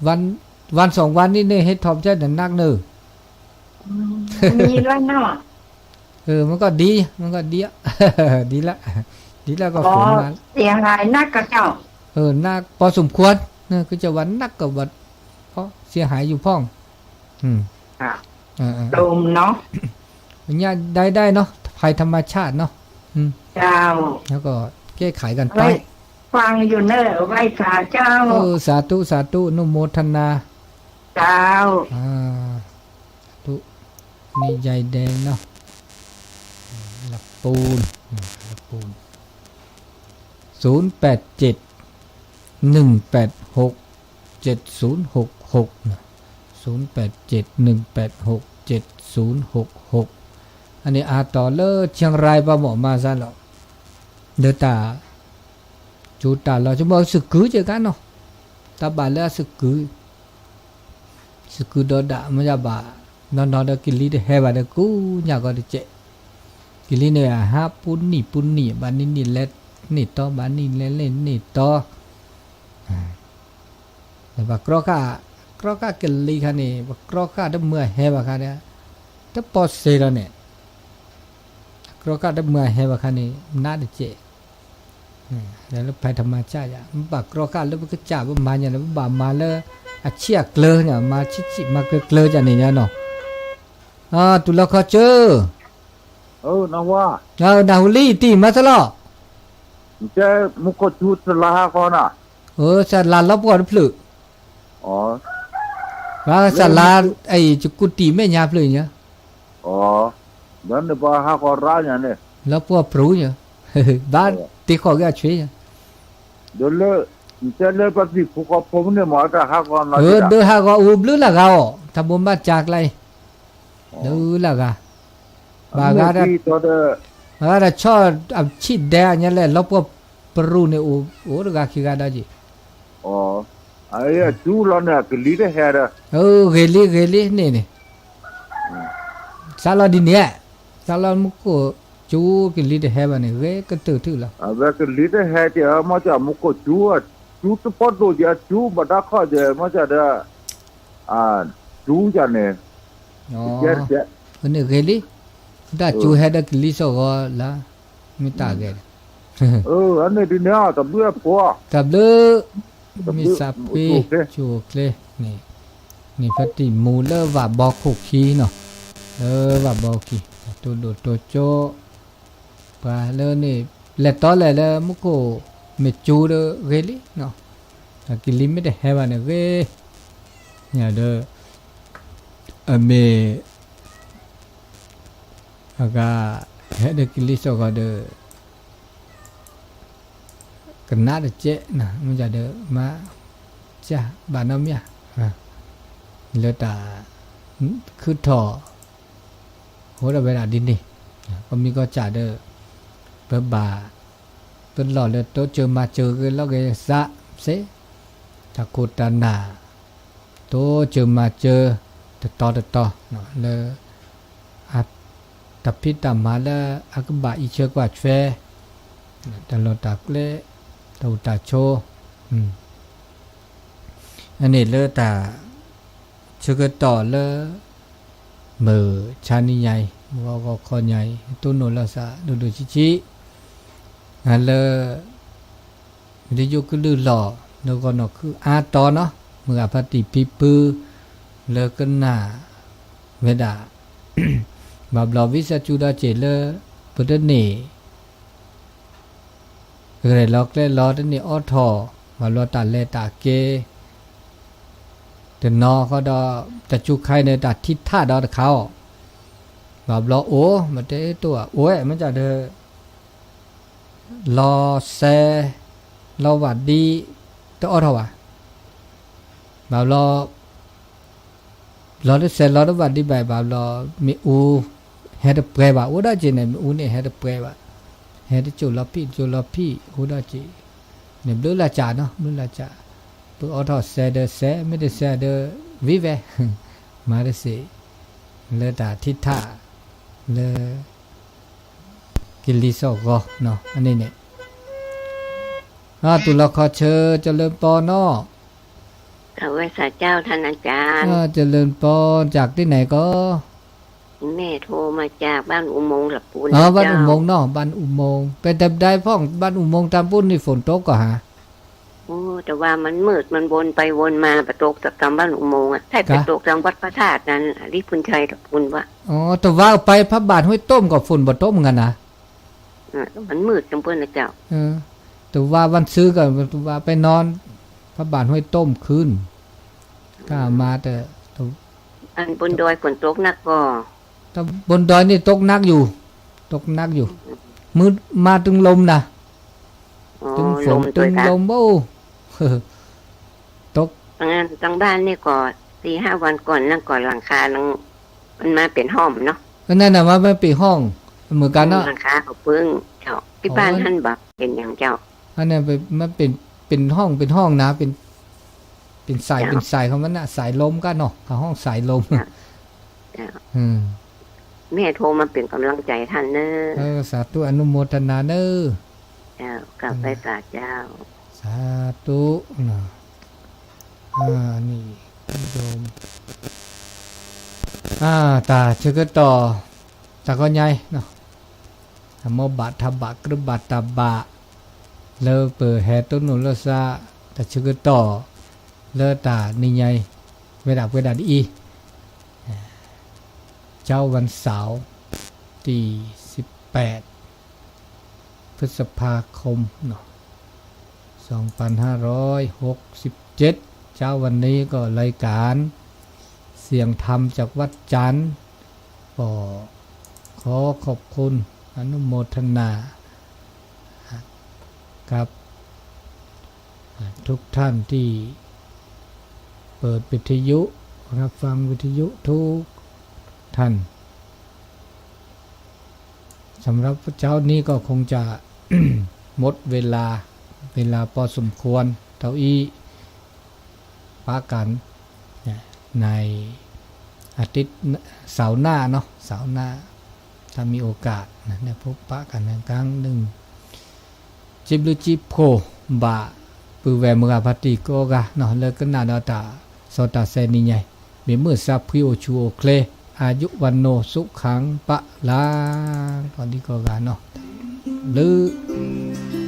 วัน วันสองวันนี้เนี่ย เฮ็ดถอบจะหนักเนอะ อืม มีด้วยเนาะ เออ มันก็ดี มันก็ดีอะ ดีละ ดีละก็ฝนมา เสียหายหนักกะเจ้า เออ หนักพอสมควร นะ คือจะว่าหนักกะว่า เพราะเสียหายอยู่พ่อง อืม ค่ะ เออ เออ โดมเนาะ เนี่ย ได้ ได้เนาะ ภัยธรรมชาติเนาะ อืม เจ้า แล้วก็แก้ไขกันไป ไหว้ ฟังอยู่เนอะ ไหว้สาเจ้า เออ สาธุ สาธุ อนุโมทนา เจ้า อ่า สาธุ นี่ยายแดงเนาะ ละปูน ละปูน ศูนย์แปดเจ็ด หนึ่งแปดหก เจ็ดศูนย์หกหก นะ ศูนย์แปดเจ็ด หนึ่งแปดหก เจ็ดศูนย์หกหก อันนี้อาต่อเลอเชียงราย ปะหมอมาซะหรอ เดอตา ကၠိတၢ်လီၤ ကၠိမ့ၢ်စကုၤက့ၤကါနီၤ တၢ်ဘၣ်လၢအစကုၤ စကုၤဒီးဒၣ် မ့ၢ်ယဘၣ် နီၢ်နီၢ်ဒီးကလံၤတဟဲဘၣ်ဒီး ကူညၣ်ကီတကဲး ကလံၤန့ၣ် အဟးပူၤနံၣ်ပူၤနံၣ် ဘၣ်နံၣ်နံၣ်လဲၤန့ၢ်တီ ဘၣ်နံၣ်လဲၤလဲၤန့ၢ်တီ ဒီးပှၤကြီဃာ် ကြီဃာ်ကလံၤခါန့ၣ် ပှၤကြီဃာ်တမုာ်အဟဲဘၣ်ခါဒီး တပီၢ်စ့ၢ်လီၤန့ၣ် ကြီဃာ်တမုာ်အဟဲဘၣ်ခါန့ၣ် နးတကဲး လၢဖဲထမၤစၢ်ယၤ ပဘၣ်ကြီဃာ်လၢပကစၢ်ပမၤညါန့ၣ် ပဘၣ်မၤလၢအဆံၣ်အကျၢၤညါ မၤဆံၣ်ဆံၣ်မၤကျၢၤကျၢၤယၤန့ၣ်ညါနီၤ တူၢ်လီၤခီကၠၢ နဝါ နဟူလံ တံၢ်မၤသလီၤ ကဲ မူခိၣ်ထူ စလါဟးဃီနၤ စလါလီၤပှီၢ်တဖျၢၣ် ဘၣ်စလါ အံၤ ယကူၣ်တံၢ်မဲာ်ညါဖျၢၣ်ညါ ဒီးန့ၣ်ပှၤဟးဃီရါညါန့ၣ် လီၤပှီၢ်ပြူညါ ဘၣ်တ့ခီၣ်က့ၤအဆွေညါ ဒီးလၢ တဲလၢပသံၣ်ဖိဃီဖိမုၣ်န့ၣ်မ့ၢ်တၢ်ဟးဃီနီၤ ဒုးဟးဃီအိၣ်ဘျုးလၢဂၤအီၤ တၢ်ဘိးဘၣ်ကၢ်ကျါအံၤ ဒုးလၢဂၤ ဘၣ်ဂၤဒီး ဘၣ်ဂၤဒီးဆီၣ်အဆံၣ်ဒဲညါလဲၣ် လီၤပှီၢ်ပြူန့ၣ် အိၣ်တဂၤခံဂၤဒီးက့ၤ အကၠူလီၤန့ၣ် ကလံၤတဟဲဒီး ဂ့ၤလံ ဂ့ၤလံန့ၣ်န့ၣ် စးလီၤဒ်န့ၣ် စးလီၤမူခိၣ်ကၠူကလံၤတဟဲဘၣ်န့ၣ် ဂ့ၤကတၢၢ်ထံၣ်လီၤ အဝဲကလံၤတဟဲက့ၤ မ့ၢ်စးမူခိၣ်ကၠူ ကၠူတဖီဒိၣ်က့ၤ အကၠူဘၣ်ဒါခီၣ်က့ၤ မ့ၢ်စးဒီး ကၠူယၤန့ၣ် ကဲတကဲး န့ၣ်ဂ့ၤလံ တၢ်ကၠူဟဲဒီးကလံၤစိာ်ဂီၤလၢ မ့ၢ်တၢ်ဂ့ၤ အန့ၣ်ဒ်န့ၣ် တၢ်ဘျုးအဖိ တၢ်ဘျုး မ့ၢ်စးဖှ့ ကၠိၣ်ချ့န့ၣ် န့ၣ်ဖဲတံၢ်မူလၢဝၣ်ဘီခိၣ်ခံနီၤ လၢဝၣ်ဘီခံ တိၢ်ဒိၣ်တိၢ်ကၠိ ပှၤလၢန့ၣ် လဲၤတီလဲၤလၢမူခိၣ် မ့ၢ်ကၠိဒီးဂ့ၤလံနီၤ ကလံၤမ့ၢ်တဟဲဘၣ်န့ၣ်ဂ့ၤ ညါဒီး အမ့ၢ် အဂၤ ဟဲဒီးကလံၤစိာ်ဂီၤဒီး ကနၣ်တကဲး မ့ၢ်ဒီး မၤ ကၢ်ဘၣ်နီတမံၤ လၢတၢ် ခုထီၣ် အိၣ်ဒီးဝဲဒၣ်ဒ်န့ၣ် ကီၢ်မံၤကီၢ်စဲၣ်ဒီး ပဘၣ် ပလီၢ်လၢတိစၢၤမၤစၢၤဂ့ၤလီၤဂ့ၤစးစ့ၢ်, တၢ်ခိၣ်တၢ်နၢ် တိစၢၤမၤစၢၤ တတီတတီ လၢ တၢ်ဖံးတၢ်မၤလၢအကဘၣ်အံးဆၢကွၢ်ထွဲ တၢ်လီၢ်တၢ်ကျဲ တၢ်အိၣ်တၢ်ဆိး အန့ၣ်လၢတၢ်ဆၢကတီၢ်လၢ မုၢ်ဆါနံၤညါအံၤ မုၢ်ဂီၤဂီၤခီညါအံၤ တိၢ်နီၣ်လီၤစးဒိၣ်ဒိၣ်ဆံးဆံး လၢ မ့ၢ်တယိကလုၢ်လီၢ် လၢဂီၤနီၢ်ခုအါတီၤနီၤ မုၢ်ဂၤဖါတံၢ်ဖံဖု လၢကနၣ်ဝဲဒၣ် ဘၣ်ဘျီဝံသးစူၤဒီးစ့ၢ်လၢ ပတန့ၢ် ကရဲၣ်လီၤကျဲလီၤ တန့ၢ်အိးထီၣ် ဘၣ်ဘျီတၢ်လဲၤတၢ်က့ၤ တနီၤဃီဒီး တၢ်စူၤခါအံၤန့ၣ် တၢ်ထံထးဒီးတခါအီၤ ဘၣ်ဘျီအိၣ် မ့ၢ်တဲတိၢ်ဧါ အိၣ်ဝဲ မ့ၢ်ကဒီး လီၤစဲး လီၤဝၣ်ဒံ တအိးထီၣ်ဘၣ် ဘၣ်ဘျီ လီၤတစဲးလီၤတဝၣ်ဒံးဘၣ် ဘၣ်ဘျီ မ့ၣ်အူ ဟဲတပှဲၤဘၣ် အိၣ်ဒီးက့ၤန့ၣ် မ့ၣ်အူန့ၣ် ဟဲတပှဲၤဘၣ် ဟဲတကၠိၣ်လီၤဖံး တကၠိၣ်လီၤဖံး အိၣ်ဒီးက့ၤ န့ၣ်ဘျုးလၢ်ကၢ်နီၤ ဘျုးလၢ်ကၢ် ပအိးထီၣ်စဲးဒီးစဲး မ့ၢ်တစဲးဒီး ဝံၤဝဲ မၤတစ့ၢ် လၢတၢ်ထံထး လၢ ကလံၤစိးဂီၤ အန့ၣ်န့ၣ် တူၢ်လိာ်ခီဆၢ เจริญพรနီၤ เจริญพร จากที่ไหนก็ แม่โทรมาจากบ้านอุโมงค์ละปูน บ้านอุโมงค์เนาะ บ้านอุโมงค์ เป็นแบบใดพ่อง บ้านอุโมงค์ตอนปูนนี่ฝนตกก่อฮะ แต่ว่ามันมืด มันวนไปวนมา ไปตกตามบ้านอุโมงค์อะ ใช่ ไปตกตามวัดพระธาตุนั้น ลิพุนชัยตะปูนวะ อ๋อ แต่ว่าไปพระบาทห้วยต้มก็ฝนบ่ตกเหมือนกันนะ มันมืดจังเปิ้นนะเจ้า แต่ว่าวันซื้อก็ว่าไปนอนพระบาทห้วยต้มคืน ก็มาแต่ อันบนดอยฝนตกหนักก่อ แต่บนดอยนี่ตกหนักอยู่ ตกหนักอยู่ มืดมาตึงลมนะ ตึงฝนตึงลม โอ้ ตก ทางบ้านนี่ก็สี่ห้าวันก่อนนั่นก่อนหลังคานัง มันมาเป็นห้องเนาะ นั่นน่ะ มันมาเป็นห้อง เหมือนกันเนาะ หลังคาเขาเปิ้งเจ้า ที่บ้านท่านบอกเป็นอย่างเจ้า อันนั้นเป็น มันเป็น เป็นห้อง เป็นห้องนะ เป็น เป็นสาย เจ้า เป็นสายของมันน่ะ สายลมก็เนาะ เขาห้องสายลม เจ้า เจ้า อืม แม่โทรมาเป็นกำลังใจท่านเนอะ เออ สาธุ อนุโมทนาเนอะ เจ้า กลับไปกราบเจ้า สาธุเนาะ อ่า นี่ โยม อ่า ตาเชิญกันต่อ တၢ်ဂီၤညါအံၤ အမိၢ်ဘၣ်ထးဘၣ် ကြၢးဘၣ်တၢ်ဘၣ် လၢပဟဲတိၢ်နီၣ်လိာ်သး တၢ်ဆၢကတီၢ် လၢတၢ်နံၤညါအံၤ ဝဲဒၣ်ပဝဲဒၣ်ဒ်အံၤ เช้าวันเสาร์ ที่สิบแปด พฤษภาคมเนาะ สองพันห้าร้อยหกสิบเจ็ด เช้าวันนี้ก็รายการ เสียงธรรมจากวัดจันทร์ ก็ขอขอบคุณ อนุโมทนา กับ ทุกท่านที่เปิดวิทยุ รับฟังวิทยุทุกท่าน สำหรับเช้านี้ก็คงจะ หมดเวลา เวลาพอสมควร เท่าอี้ ปะกั๋น ในอาทิตย์ เสาร์หน้าเนาะ เสาร์หน้า ถ้ามีโอกาสนะ ได้พบปะกันอีกครั้งหนึ่ง စံးဘျုးစံးဖှိၣ်ဘၣ် ပုၢ်ဝဲၢ်မုၢ်ဂၤဖါတံၢ်ကိးဂၤနီၤ လၢကနၣ်ဒီးတၢ်စီတၢ်ဆဲနံၤညါအံၤ မ့ၢ်မုာ်စၢ်ဖှံအိၣ်ဆူၣ်အိၣ်ချ့ อายุวัณโณสุขังพลัง ကိးဒံကိးဂၤနီၤ ဘျုး